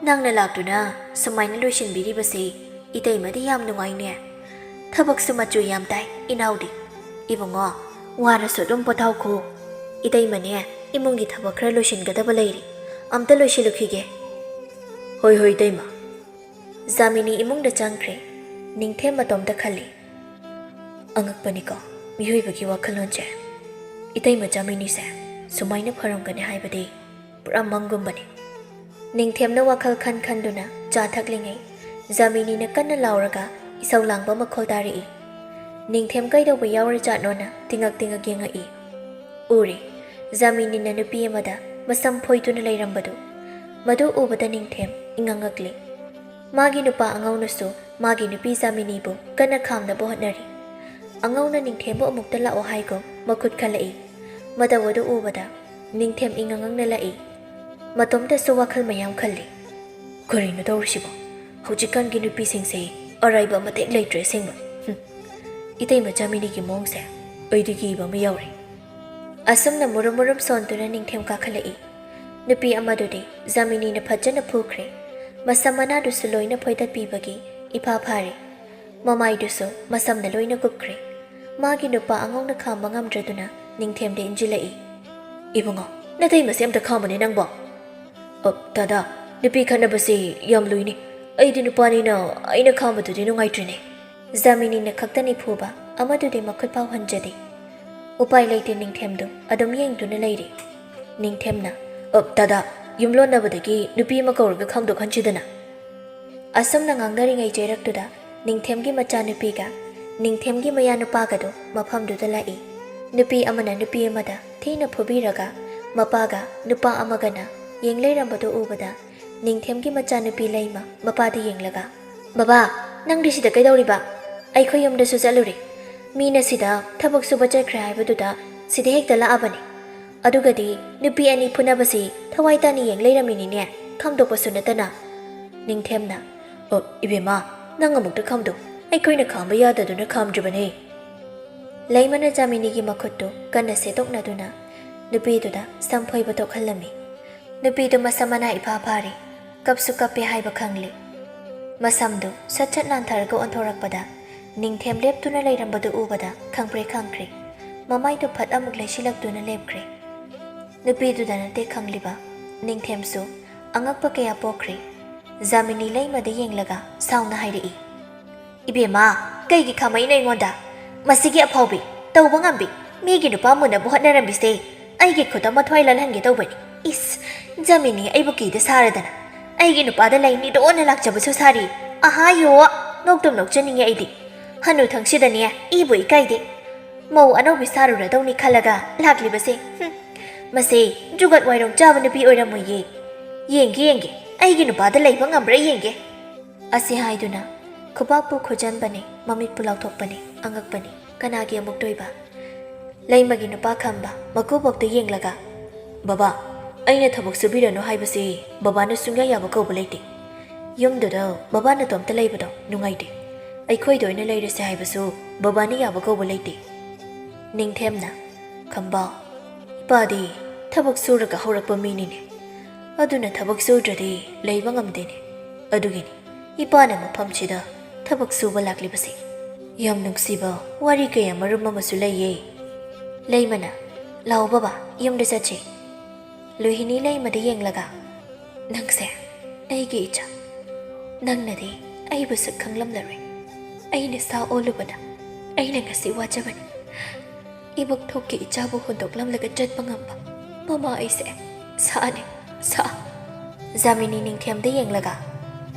ꯅꯪꯅ ꯂꯥꯛꯇꯨꯅ ꯁꯨꯃꯥꯏꯅ ꯂꯣꯏꯁꯤꯟꯕꯤꯔꯤꯕꯁꯦ ꯏꯇꯩꯃꯗꯤ ꯌꯥꯝ ꯅꯨꯡꯉꯥꯏꯅꯦ꯫ ꯊꯕꯛꯁꯨ ꯃꯆꯨ ꯌꯥꯝ ꯇꯥꯏ ꯏꯅꯥꯎꯗꯤ꯫ ꯏꯕꯨꯡꯉꯣ, ꯋꯥꯔꯁꯨ ꯑꯗꯨꯝ ꯄꯣꯊꯥꯎꯈꯣ꯫ ꯏꯇꯩꯃꯅꯦ, ꯏꯃꯨꯡꯒꯤ ꯊꯕꯛ ꯈꯔ ꯂꯣꯏꯁꯤꯟꯒꯗꯕ ꯂꯩꯔꯤ, ꯑꯝꯇ ꯂꯣꯏꯁꯤꯜꯂꯨꯈꯤꯒꯦ꯫" "ꯍꯣꯏ ꯍꯣꯏ ꯏꯇꯩꯃ꯫" ꯖꯥꯃꯤꯅꯤ ꯏꯃꯨꯡꯗ ꯆꯪꯈ꯭ꯔꯦ꯫ ꯅꯤꯡꯊꯦꯝ ꯃꯇꯣꯝꯇ ꯈꯜꯂꯤ, "ꯑꯉꯛꯄꯅꯤꯀꯣ ꯃꯤꯑꯣꯏꯕꯒꯤ ꯋꯥꯈꯜꯂꯣꯟꯁꯦ꯫ ꯏꯇꯩꯃ ꯖꯥꯃꯤꯅꯤꯁꯦ ꯁꯨꯃꯥꯏꯅ ꯐꯔꯝꯒꯅꯤ ꯍꯥꯏꯕꯗꯤ ꯄꯨꯔꯥ ꯃꯪꯒꯨꯝꯕꯅꯤ꯫" ꯅꯤꯡꯊꯦꯝꯅ ꯋꯥꯈꯜ ꯈꯟ ꯈꯟꯗꯨꯅ ꯆꯥ ꯊꯛꯂꯤꯉꯩ, ꯖꯥꯃꯤꯅꯤꯅ ꯀꯟꯅ ꯂꯥꯎꯔꯒ ꯏꯁꯧ ꯂꯥꯡꯕ ꯃꯈꯣꯜ ꯇꯥꯔꯛꯏ꯫ ꯅꯤꯡꯊꯦꯝ ꯀꯩꯗꯧꯕ ꯌꯥꯎꯔꯖꯥꯠꯅꯣꯅ ꯇꯤꯉꯛ ꯇꯤꯉꯛ ꯌꯦꯡꯉꯛꯏ꯫ ꯎꯔꯦ, ꯖꯥꯃꯤꯅꯤꯅ ꯅꯨꯄꯤ ꯑꯃꯗ ꯃꯁꯝ ꯐꯣꯏꯗꯨꯅ ꯂꯩꯔꯝꯕꯗꯨ꯫ ꯃꯗꯨ ꯎꯕꯗ ꯅꯤꯡꯊꯦꯝ ꯏꯉꯛ ꯉꯛꯂꯤ꯫ ꯃꯥꯒꯤ ꯅꯨꯄꯥ ꯑꯉꯧꯅꯁꯨ ꯃꯥꯒꯤ ꯅꯨꯄꯤ ꯖꯥꯃꯤꯅꯤꯕꯨ ꯀꯟꯅ ꯈꯥꯝꯅꯕ ꯍꯣꯠꯅꯔꯤ꯫ ꯑꯉꯧꯅ ꯅꯤꯡꯊꯦꯝꯕꯨ ꯑꯃꯨꯛꯇ ꯂꯥꯛꯑꯣ ꯍꯥꯏꯒꯨꯝ ꯃꯈꯨꯠ ꯈꯜꯂꯛꯏ꯫ ꯃꯇꯧ ꯑꯗꯨ ꯎꯕꯗ ꯅꯤꯡꯊꯦꯝ ꯏꯉꯛ ꯉꯛꯅ ꯂꯥꯛꯏ꯫ ꯃꯇꯣꯝꯇꯁꯨ ꯋꯥꯈꯜ ꯃꯌꯥꯝ ꯈꯜꯂꯤ꯫ "ꯀꯔꯤꯅꯣ ꯇꯧꯔꯤꯁꯤꯕꯣ? ꯍꯧꯖꯤꯛꯀꯥꯟꯒꯤ ꯅꯨꯄꯤꯁꯤꯡꯁꯦ ꯑꯔꯥꯏꯕ ꯑꯃꯇ ꯍꯦꯛ ꯂꯩꯇ꯭ꯔꯦ ꯑꯁꯦꯡꯕ꯫ ꯍꯨꯝ꯫ ꯏꯇꯩꯃ ꯖꯥꯃꯤꯅꯤꯒꯤ ꯃꯑꯣꯡꯁꯦ ꯑꯩꯗꯤ ꯀꯤꯕ ꯑꯃ ꯌꯥꯎꯔꯦ꯫" ꯑꯁꯨꯝꯅ ꯃꯨꯔꯨꯝ ꯃꯨꯔꯨꯝ ꯁꯣꯟꯗꯨꯅ ꯅꯤꯡꯊꯦꯝ ꯀꯥꯈꯠꯂꯛꯏ꯫ ꯅꯨꯄꯤ ꯑꯃꯗꯨꯗꯤ ꯖꯥꯃꯤꯅꯤꯅ ꯐꯖꯅ ꯐꯨꯈ꯭ꯔꯦ꯫ ꯃꯁꯝ ꯃꯅꯥꯗꯨꯁꯨ ꯂꯣꯏꯅ ꯐꯣꯏꯗꯠꯄꯤꯕꯒꯤ ꯏꯐꯥ ꯐꯥꯔꯦ꯫ ꯃꯃꯥꯏꯗꯨꯁꯨ ꯃꯁꯝꯅ ꯂꯣꯏꯅ ꯀꯨꯞꯈ꯭ꯔꯦ꯫ ꯃꯥꯒꯤ ꯅꯨꯄꯥ ꯑꯉꯧꯅ ꯈꯥꯝꯕ ꯉꯝꯗ꯭ꯔꯗꯨꯅ ꯅꯤꯡꯊꯦꯝꯗ ꯏꯟꯖꯤꯜꯂꯛꯏ꯫ "ꯏꯕꯨꯡꯉꯣ, ꯅꯇꯩꯃꯁꯦ ꯑꯝꯇ ꯈꯥꯝꯃꯨꯅꯦ ꯅꯪꯕꯣ꯫ ꯑ, ꯗꯥꯗꯥ, ꯅꯨꯄꯤ ꯈꯠꯅꯕꯁꯤ ꯌꯥꯝ ꯂꯨꯏꯅꯦ꯫ ꯑꯩꯗꯤ ꯅꯨꯄꯥꯅꯤꯅ ꯑꯩꯅ ꯈꯥꯝꯕꯗꯨꯗꯤ ꯅꯨꯡꯉꯥꯏꯇ꯭ꯔꯤꯅꯦ꯫" ꯖꯥꯃꯤꯅꯤꯅ ꯈꯛꯇꯅꯤ ꯐꯨꯕ, ꯑꯃꯗꯨꯗꯤ ꯃꯈꯨꯠ ꯐꯥꯎ ꯍꯟꯖꯗꯦ꯫ ꯎꯄꯥꯏ ꯂꯩꯇꯦ, ꯅꯤꯡꯊꯦꯝꯗꯨ ꯑꯗꯨꯝ ꯌꯦꯡꯗꯨꯅ ꯂꯩꯔꯤ꯫ ꯅꯤꯡꯊꯦꯝꯅ, "ꯑ, ꯗꯥꯗꯥ, ꯌꯨꯝꯂꯣꯟꯅꯕꯗꯒꯤ ꯅꯨꯄꯤ ꯑꯃ ꯀꯧꯔꯒ ꯈꯥꯝꯗꯣꯛꯍꯟꯁꯤꯗꯅ꯫" ꯑꯁꯨꯝꯅ ꯉꯥꯡꯅꯔꯤꯉꯩ ꯆꯩꯔꯛꯇꯨꯗ ꯅꯤꯡꯊꯦꯝꯒꯤ ꯃꯆꯥꯅꯨꯄꯤꯒ ꯅꯤꯡꯊꯦꯝꯒꯤ ꯃꯌꯥꯅꯨꯄꯥꯒꯗꯨ ꯃꯐꯝꯗꯨꯗ ꯂꯥꯛꯏ꯫ ꯅꯨꯄꯤ ꯑꯃꯅ ꯅꯨꯄꯤ ꯑꯃꯗ ꯊꯤꯅ ꯐꯨꯕꯤꯔꯒ ꯃꯄꯥꯒ ꯅꯨꯄꯥ ꯑꯃꯒꯅ ꯌꯦꯡ ꯂꯩꯔꯝꯕꯗꯨ ꯎꯕꯗ ꯅꯤꯡꯊꯦꯝꯒꯤ ꯃꯆꯥꯅꯨꯄꯤ ꯂꯩꯃ ꯃꯄꯥꯗ ꯌꯦꯡꯂꯒ, "ꯕꯕꯥ, ꯅꯪꯗꯤ ꯁꯤꯗ ꯀꯩꯗꯧꯔꯤꯕ? ꯑꯩꯈꯣꯏ ꯌꯨꯝꯗꯁꯨ ꯆꯠꯂꯨꯔꯦ꯫ ꯃꯤꯅ ꯁꯤꯗ ꯊꯕꯛ ꯁꯨꯕ ꯆꯠꯈ꯭ꯔꯦ ꯍꯥꯏꯕꯗꯨꯗ ꯁꯤꯗ ꯍꯦꯛꯇ ꯂꯥꯛꯑꯕꯅꯦ꯫ ꯑꯗꯨꯒꯗꯤ ꯅꯨꯄꯤ ꯑꯅꯤ ꯐꯨꯅꯕꯁꯤ ꯊꯋꯥꯏ ꯇꯥꯅ ꯌꯦꯡ ꯂꯩꯔꯝꯃꯤꯅꯤꯅꯦ, ꯈꯥꯝꯗꯣꯛꯄꯁꯨ ꯅꯠꯇꯅ꯫" ꯅꯤꯡꯊꯦꯝꯅ, "ꯑꯣ, ꯏꯕꯦꯝꯃ, ꯅꯪ ꯑꯃꯨꯛꯇ ꯈꯥꯝꯗꯣꯛ꯫ ꯑꯩꯈꯣꯏꯅ ꯈꯥꯝꯕ ꯌꯥꯗꯗꯨꯅ ꯈꯥꯝꯗ꯭ꯔꯤꯕꯅꯦ꯫" ꯂꯩꯃꯅ ꯖꯥꯃꯤꯅꯤꯒꯤ ꯃꯈꯨꯠꯇꯨ ꯀꯟꯅ ꯁꯦꯠꯇꯣꯛꯅꯗꯨꯅ ꯅꯨꯄꯤꯗꯨꯗ ꯁꯝ ꯐꯣꯏꯕ ꯇꯣꯛꯍꯜꯂꯝꯃꯤ꯫ ꯅꯨꯄꯤꯗꯨ ꯃꯁꯝ ꯃꯅꯥ ꯏꯐꯥ ꯐꯥꯔꯦ꯫ ꯀꯞꯁꯨ ꯀꯞꯄꯦ ꯍꯥꯏꯕ ꯈꯪꯂꯦ꯫ ꯃꯁꯝꯗꯨ ꯁꯠ ꯁꯠ ꯅꯥꯟꯊꯔꯒ ꯑꯣꯟꯊꯣꯔꯛꯄꯗ ꯅꯤꯡꯊꯦꯝ ꯂꯦꯞꯇꯨꯅ ꯂꯩꯔꯝꯕꯗꯨ ꯎꯕꯗ ꯈꯪꯄ꯭ꯔꯦꯛ ꯈꯪꯈ꯭ꯔꯦ꯫ ꯃꯃꯥꯏꯗꯨ ꯐꯠ ꯑꯃꯨꯛ ꯂꯩꯁꯤꯜꯂꯛꯇꯨꯅ ꯂꯦꯞꯈ꯭ꯔꯦ꯫ ꯅꯨꯄꯤꯗꯨꯗ ꯅꯠꯇꯦ ꯈꯪꯂꯤꯕ, ꯅꯤꯡꯊꯦꯝꯁꯨ ꯑꯉꯛꯄ ꯀꯌꯥ ꯄꯣꯛꯈ꯭ꯔꯦ꯫ ꯖꯥꯃꯤꯅꯤ ꯂꯩꯃꯗ ꯌꯦꯡꯂꯒ ꯁꯥꯎꯅ ꯍꯥꯏꯔꯛꯏ, "ꯏꯕꯦꯝꯃ, ꯀꯩꯒꯤ ꯈꯥꯝꯃꯛꯏꯅꯣ ꯑꯩꯉꯣꯟꯗ? ꯃꯁꯤꯒꯤ ꯑꯐꯥꯎꯕꯤ, ꯇꯧꯕ ꯉꯝꯕꯤ, ꯃꯤꯒꯤ ꯅꯨꯄꯥ ꯃꯨꯟꯅꯕ ꯍꯣꯠꯅꯔꯝꯃꯤꯁꯦ ꯑꯩꯒꯤ ꯈꯨꯠꯇ ꯃꯊ꯭ꯋꯥꯏ ꯂꯥꯜꯍꯟꯒꯦ ꯇꯧꯕꯅꯤ꯫ ꯏꯁ, ꯖꯥꯃꯤꯅꯤ ꯑꯩꯕꯨ ꯀꯤꯗ ꯁꯥꯔꯗꯅ ꯑꯩꯒꯤ ꯅꯨꯄꯥꯗ ꯂꯩ ꯅꯤꯗꯣꯅ ꯂꯥꯛꯆꯕꯁꯨ ꯁꯥꯔꯤ꯫ ꯑꯍꯥ ꯌꯣ, ꯅꯣꯛꯇꯨꯝ ꯅꯣꯛꯆꯅꯤꯡꯉꯦ ꯑꯩꯗꯤ꯫ ꯍꯅꯨꯊꯪꯁꯤꯗꯅꯦ ꯏꯕꯨ ꯏꯀꯥꯏꯗꯦ꯫ ꯃꯧ ꯑꯅꯧꯕꯤ ꯁꯥꯔꯨꯔꯗꯧꯅꯤ ꯈꯜꯂꯒ ꯂꯥꯛꯂꯤꯕꯁꯦ꯫ ꯍꯨꯝ, ꯃꯁꯤ ꯖꯨꯒꯠ ꯋꯥꯏꯔꯣꯡ ꯆꯥꯕ ꯅꯨꯄꯤ ꯑꯣꯏꯔꯝꯃꯣꯏꯌꯦ꯫ ꯌꯦꯡꯒꯦ, ꯌꯦꯡꯒꯦ, ꯑꯩꯒꯤ ꯅꯨꯄꯥꯗ ꯂꯩꯕ ꯉꯝꯕ꯭ꯔꯥ ꯌꯦꯡꯒꯦ꯫" ꯑꯁꯤ ꯍꯥꯏꯗꯨꯅ ꯈꯨꯕꯥꯛꯄꯨ ꯈꯨꯖꯟꯕꯅꯤ, ꯃꯃꯤꯠꯄꯨ ꯂꯥꯎꯊꯣꯛꯄꯅꯤ꯫ ꯑꯉꯛꯄꯅꯤ, ꯀꯅꯥꯒꯤ ꯑꯃꯨꯛ ꯇꯣꯏꯕ? ꯂꯩꯃꯒꯤ ꯅꯨꯄꯥ ꯈꯝꯕ ꯃꯀꯨꯕꯣꯛꯇ ꯌꯦꯡꯂꯒ, "ꯕꯕꯥ, ꯑꯩꯅ ꯊꯕꯛ ꯁꯨꯕꯤꯔꯅꯨ ꯍꯥꯏꯕꯁꯤ ꯕꯕꯥꯅ ꯁꯨꯡꯌꯥ ꯌꯥꯕ ꯀꯧꯕ ꯂꯩꯇꯦ꯫ ꯌꯨꯝꯗꯨꯗ ꯕꯕꯥ ꯅꯇꯣꯝꯇ ꯂꯩꯕꯗꯣ ꯅꯨꯡꯉꯥꯏꯇꯦ꯫ ꯑꯩꯈꯣꯏꯗ ꯑꯣꯏꯅ ꯂꯩꯔꯁꯦ ꯍꯥꯏꯕꯁꯨ ꯕꯕꯥꯅ ꯌꯥꯕ ꯀꯧꯕ ꯂꯩꯇꯦ꯫" ꯅꯤꯡꯊꯦꯝꯅ, "ꯈꯝꯕ, ꯏꯄꯥꯗꯤ ꯊꯕꯛ ꯁꯨꯔꯒ ꯍꯧꯔꯛꯄ ꯃꯤꯅꯤꯅꯦ꯫ ꯑꯗꯨꯅ ꯊꯕꯛ ꯁꯨꯗ꯭ꯔꯗꯤ ꯂꯩꯕ ꯉꯝꯗꯦꯅꯦ꯫ ꯑꯗꯨꯒꯤꯅꯤ ꯏꯄꯥꯅ ꯃꯐꯝꯁꯤꯗ ꯊꯕꯛ ꯁꯨꯕ ꯂꯥꯛꯂꯤꯕꯁꯦ꯫ ꯌꯥꯝ ꯅꯨꯡꯁꯤꯕ ꯋꯥꯔꯤ ꯀꯌꯥ ꯃꯔꯨꯝ ꯑꯃꯁꯨ ꯂꯩꯌꯦ꯫ ꯂꯩꯃꯅ, "ꯂꯥꯎ ꯕꯕꯥ, ꯌꯨꯝꯗ ꯆꯠꯁꯤ꯫" ꯂꯨꯍꯤꯅꯤ ꯂꯩꯃꯗ ꯌꯦꯡꯂꯒ, "ꯅꯪꯁꯦ ꯑꯩꯒꯤ ꯏꯆꯥ, ꯅꯪꯅꯗꯤ ꯑꯩꯕꯨ ꯁꯛ ꯈꯪꯂꯝꯂꯔꯣꯏ꯫ ꯑꯩꯅ ꯁꯥ ꯑꯣꯜꯂꯨꯕꯅ ꯑꯩꯅ ꯉꯁꯤ ꯋꯥꯖꯕꯅꯤ꯫ ꯏꯕꯣꯛꯊꯣꯛꯀꯤ ꯏꯆꯥꯕꯨ ꯍꯨꯟꯗꯣꯛꯂꯝꯂꯒ ꯆꯠꯄ ꯉꯝꯕ ꯃꯃꯥ ꯑꯩꯁꯦ ꯁꯥꯅꯦ, ꯁꯥ꯫" ꯖꯥꯃꯤꯅꯤ ꯅꯤꯡꯊꯦꯝꯗ ꯌꯦꯡꯂꯒ,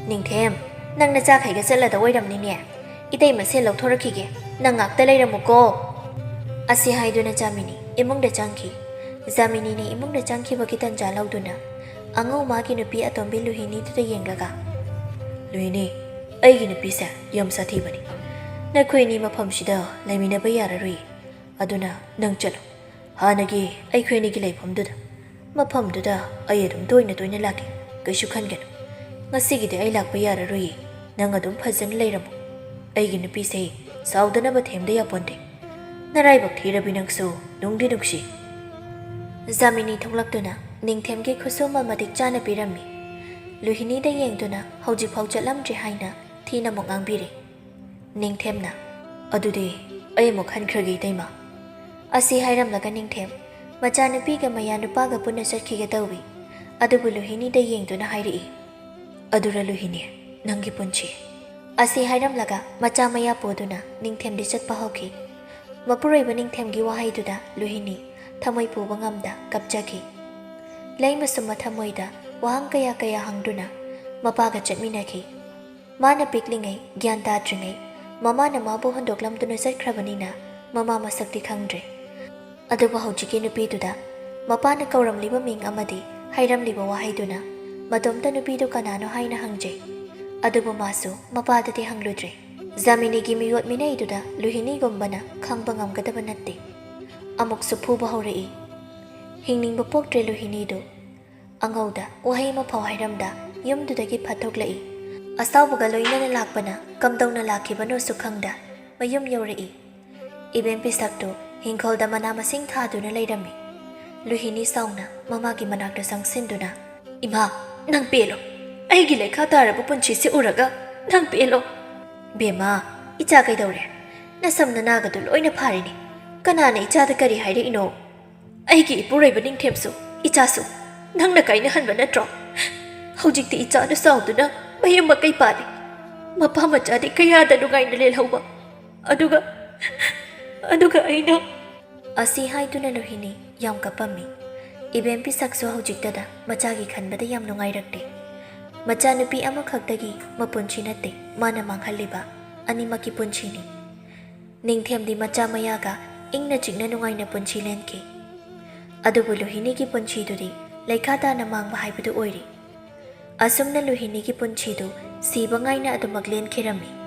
"ꯅꯤꯡꯊꯦꯝ, ꯅꯪ ꯅꯆꯥꯈꯩꯒ ꯆꯠꯂꯗ ꯑꯣꯏꯔꯝꯅꯤꯅꯦ꯫ ꯏꯇꯩꯃ ꯁꯦ ꯂꯧꯊꯣꯔꯛꯈꯤꯒꯦ, ꯅꯪ ꯉꯥꯛꯇ ꯂꯩꯔꯝꯃꯨꯀꯣ꯫" ꯑꯁꯤ ꯍꯥꯏꯗꯨꯅ ꯖꯥꯃꯤꯅꯤ ꯏꯃꯨꯡꯗ ꯆꯪꯈꯤ꯫ ꯖꯥꯃꯤꯅꯤꯅ ꯏꯃꯨꯡꯗ ꯆꯪꯈꯤꯕꯒꯤ ꯇꯟꯖꯥ ꯂꯧꯗꯨꯅ ꯑꯉꯧ ꯃꯥꯒꯤ ꯅꯨꯄꯤ ꯑꯇꯣꯝꯕꯤ ꯂꯨꯍꯤꯅꯤꯗꯨꯗ ꯌꯦꯡꯂꯒ, "ꯂꯨꯍꯤꯅꯤ, ꯑꯩꯒꯤ ꯅꯨꯄꯤꯁꯦ ꯌꯥꯝ ꯁꯥꯊꯤꯕꯅꯤ꯫ ꯅꯈꯣꯏ ꯑꯅꯤ ꯃꯐꯝꯁꯤꯗ ꯂꯩꯃꯤꯟꯅꯕ ꯌꯥꯔꯔꯣꯏ꯫ ꯑꯗꯨꯅ ꯅꯪ ꯆꯠꯂꯣ꯫ ꯍꯥꯟꯅꯒꯤ ꯑꯩꯈꯣꯏ ꯑꯅꯤꯒꯤ ꯂꯩꯐꯝꯗꯨꯗ, ꯃꯐꯝꯗꯨꯗ ꯑꯩ ꯑꯗꯨꯝ ꯇꯣꯏꯅ ꯇꯣꯏꯅ ꯂꯥꯛꯀꯦ꯫ ꯀꯩꯁꯨ ꯈꯟꯒꯅꯨ꯫ ꯉꯁꯤꯒꯤꯗꯤ ꯑꯩ ꯂꯥꯛꯄ ꯌꯥꯔꯔꯣꯏꯌꯦ꯫ ꯅꯪ ꯑꯗꯨꯝ ꯐꯖꯅ ꯂꯩꯔꯝꯃꯣ꯫ ꯑꯩꯒꯤ ꯅꯨꯄꯤꯁꯦ ꯁꯥꯎꯗꯅꯕ ꯊꯦꯝꯗ ꯌꯥꯄꯣꯟꯇꯦ꯫ ꯅꯔꯥꯏꯕꯛ ꯊꯤꯔꯕꯤ ꯅꯪꯁꯨ, ꯅꯨꯡꯗꯤ ꯅꯨꯡꯁꯤ꯫" ꯖꯥꯃꯤꯅꯤ ꯊꯣꯛꯂꯛꯇꯨꯅ ꯅꯤꯡꯊꯦꯝꯒꯤ ꯈꯨꯠꯁꯨꯃꯜ ꯃꯇꯤꯛ ꯆꯥꯅ ꯄꯤꯔꯝꯃꯤ꯫ ꯂꯨꯍꯤꯅꯤꯗ ꯌꯦꯡꯗꯨꯅ ꯍꯧꯖꯤꯛꯐꯥꯎ ꯆꯠꯂꯝꯗ꯭ꯔꯤ ꯍꯥꯏꯅ ꯊꯤꯅ ꯑꯃꯨꯛ ꯉꯥꯡꯕꯤꯔꯦ꯫ ꯅꯤꯡꯊꯦꯝꯅ, "ꯑꯗꯨꯗꯤ ꯑꯩ ꯑꯃꯨꯛ ꯍꯟꯈ꯭ꯔꯒꯦ, ꯏꯇꯩꯃ꯫" ꯑꯁꯤ ꯍꯥꯏꯔꯝꯂꯒ ꯅꯤꯡꯊꯦꯝ ꯃꯆꯥꯅꯨꯄꯤꯒ ꯃꯌꯥ ꯅꯨꯄꯥꯒ ꯄꯨꯟꯅ ꯆꯠꯈꯤꯒꯦ ꯇꯧꯏ꯫ ꯑꯗꯨꯕꯨ ꯂꯨꯍꯤꯅꯤꯗ ꯌꯦꯡꯗꯨꯅ ꯍꯥꯏꯔꯛꯏ, "ꯑꯗꯨꯔ ꯂꯨꯍꯤꯅꯤ, ꯅꯪꯒꯤ ꯄꯨꯟꯁꯤ?" ꯑꯁꯤ ꯍꯥꯏꯔꯝꯂꯒ ꯃꯆꯥ ꯃꯌꯥ ꯄꯨꯗꯨꯅ ꯅꯤꯡꯊꯦꯝꯗꯤ ꯆꯠꯄ ꯍꯧꯈꯤ꯫ ꯃꯄꯨꯔꯣꯏꯕ ꯅꯤꯡꯊꯦꯝꯒꯤ ꯋꯥꯍꯩꯗꯨꯗ ꯂꯨꯍꯤꯅꯤ ꯊꯃꯣꯏ ꯄꯨꯕ ꯉꯝꯗ ꯀꯞꯆꯈꯤ꯫ ꯂꯩꯃꯁꯨ ꯃꯊꯃꯣꯏꯗ ꯋꯥꯍꯪ ꯀꯌꯥ ꯀꯌꯥ ꯍꯪꯗꯨꯅ ꯃꯄꯥꯒ ꯆꯠꯃꯤꯟꯅꯈꯤ꯫ ꯃꯥꯅ ꯄꯤꯛꯂꯤꯉꯩ, ꯒ꯭ꯌꯥꯟ ꯇꯥꯗ꯭ꯔꯤꯉꯩ, ꯃꯃꯥꯅ ꯃꯥꯕꯨ ꯍꯨꯟꯗꯣꯛꯂꯝꯗꯨꯅ ꯆꯠꯈ꯭ꯔꯕꯅꯤꯅ ꯃꯃꯥ ꯃꯁꯛꯇꯤ ꯈꯪꯗ꯭ꯔꯦ꯫ ꯑꯗꯨꯕꯨ ꯍꯧꯖꯤꯛꯀꯤ ꯅꯨꯄꯤꯗꯨꯗ ꯃꯄꯥꯅ ꯀꯧꯔꯝꯂꯤꯕ ꯃꯤꯡ ꯑꯃꯗꯤ ꯍꯥꯏꯔꯝꯂꯤꯕ ꯋꯥꯍꯩꯗꯨꯅ ꯃꯇꯣꯝꯇ ꯅꯨꯄꯤꯗꯨ ꯀꯅꯥꯅꯣ ꯍꯥꯏꯅ ꯍꯪꯖꯩ꯫ ꯑꯗꯨꯕꯨ ꯃꯥꯁꯨ ꯃꯄꯥꯗꯗꯤ ꯍꯪꯂꯨꯗ꯭ꯔꯦ꯫ ꯖꯥꯃꯤꯅꯤꯒꯤ ꯃꯤꯑꯣꯠ ꯃꯤꯅꯩꯗꯨꯗ ꯂꯨꯍꯤꯅꯤꯒꯨꯝꯕꯅ ꯈꯪꯕ ꯉꯝꯒꯗꯕ ꯅꯠꯇꯦ꯫ ꯑꯃꯨꯛꯁꯨ ꯐꯨꯕ ꯍꯧꯔꯛꯏ꯫ ꯍꯤꯡꯅꯤꯡꯕ ꯄꯣꯛꯇ꯭ꯔꯦ ꯂꯨꯍꯤꯅꯤꯗꯨ꯫ ꯑꯉꯧꯗ ꯋꯥꯍꯩ ꯑꯃꯐꯥꯎ ꯍꯥꯏꯔꯝꯗ ꯌꯨꯝꯗꯨꯗꯒꯤ ꯐꯠꯊꯣꯛꯂꯛꯏ꯫ ꯑꯁꯥꯎꯕꯒ ꯂꯣꯏꯅꯅ ꯂꯥꯛꯄꯅ ꯀꯝꯗꯧꯅ ꯂꯥꯛꯈꯤꯕꯅꯣꯁꯨ ꯈꯪꯗ ꯃꯌꯨꯝ ꯌꯧꯔꯛꯏ꯫ ꯏꯕꯦꯝ ꯄꯤꯁꯛꯇꯨ ꯍꯤꯡꯈꯣꯜꯗ ꯃꯅꯥ ꯃꯁꯤꯡ ꯊꯥꯗꯨꯅ ꯂꯩꯔꯝꯃꯤ꯫ ꯂꯨꯍꯤꯅꯤ ꯁꯥꯎꯅ ꯃꯃꯥꯒꯤ ꯃꯅꯥꯛꯇ ꯆꯪꯁꯤꯟꯗꯨꯅ, "ꯏꯃꯥ, ꯅꯪ ꯄꯦꯜꯂꯣ꯫ ꯑꯩꯒꯤ ꯂꯩꯈꯥ ꯇꯥꯔꯕ ꯄꯨꯟꯁꯤꯁꯦ ꯎꯔꯒ ꯅꯪ ꯄꯦꯜꯂꯣ꯫" "ꯕꯦꯝꯃ, ꯏꯆꯥ ꯀꯩꯗꯧꯔꯦ? ꯅꯁꯝ ꯅꯅꯥꯒꯗꯨ ꯂꯣꯏꯅ ꯐꯥꯔꯤꯅꯤ꯫ ꯀꯅꯥꯅ ꯏꯆꯥꯗ ꯀꯔꯤ ꯍꯥꯏꯔꯛꯏꯅꯣ? ꯑꯩꯒꯤ ꯏꯄꯨꯔꯣꯏꯕ ꯅꯤꯡꯊꯦꯝꯁꯨ, ꯏꯆꯥꯁꯨ ꯅꯪꯅ ꯀꯥꯏꯅꯍꯟꯕ ꯅꯠꯇ꯭ꯔꯣ? ꯍꯧꯖꯤꯛꯇꯤ ꯏꯆꯥꯗꯨ ꯆꯥꯎꯗꯨꯅ ꯃꯌꯨꯝ ꯃꯀꯩ ꯄꯥꯜꯂꯤ꯫ ꯃꯄꯥ ꯃꯆꯥꯗꯤ ꯀꯌꯥꯗ ꯅꯨꯡꯉꯥꯏꯅ ꯂꯦꯜꯍꯧꯕ꯫ ꯑꯗꯨꯒ, ꯑꯗꯨꯒ ꯑꯩꯅ" ꯑꯁꯤ ꯍꯥꯏꯗꯨꯅ ꯂꯨꯍꯤꯅꯤ ꯌꯥꯝ ꯀꯞꯄꯝꯃꯤ꯫ ꯏꯕꯦꯝ ꯄꯤꯁꯛꯁꯨ ꯍꯧꯖꯤꯛꯇꯗ ꯃꯆꯥꯒꯤ ꯈꯟꯕꯗ ꯌꯥꯝ ꯅꯨꯡꯉꯥꯏꯔꯛꯇꯦ꯫ ꯃꯆꯥꯅꯨꯄꯤ ꯑꯃꯈꯛꯇꯒꯤ ꯃꯄꯨꯟꯁꯤ ꯅꯠꯇꯦ ꯃꯥꯅ ꯃꯥꯡꯍꯜꯂꯤꯕ, ꯑꯅꯤꯃꯛꯀꯤ ꯄꯨꯟꯁꯤꯅꯤ꯫ ꯅꯤꯡꯊꯦꯝꯗꯤ ꯃꯆꯥ ꯃꯌꯥꯒ ꯏꯪꯅ ꯆꯤꯛꯅ ꯅꯨꯡꯉꯥꯏꯅ ꯄꯨꯟꯁꯤ ꯂꯦꯟꯈꯤ꯫ ꯑꯗꯨꯕꯨ ꯂꯨꯍꯤꯅꯤꯒꯤ ꯄꯨꯟꯁꯤꯗꯨꯗꯤ ꯂꯩꯈꯥ ꯇꯥꯅ ꯃꯥꯡꯕ ꯍꯥꯏꯕꯗꯨ ꯑꯣꯏꯔꯤ꯫ ꯑꯁꯨꯝꯅ ꯂꯨꯍꯤꯅꯤꯒꯤ ꯄꯨꯟꯁꯤꯗꯨ ꯁꯤꯕ ꯉꯥꯏꯅ ꯑꯗꯨꯃꯛ ꯂꯦꯟꯈꯤꯔꯝꯃꯤ꯫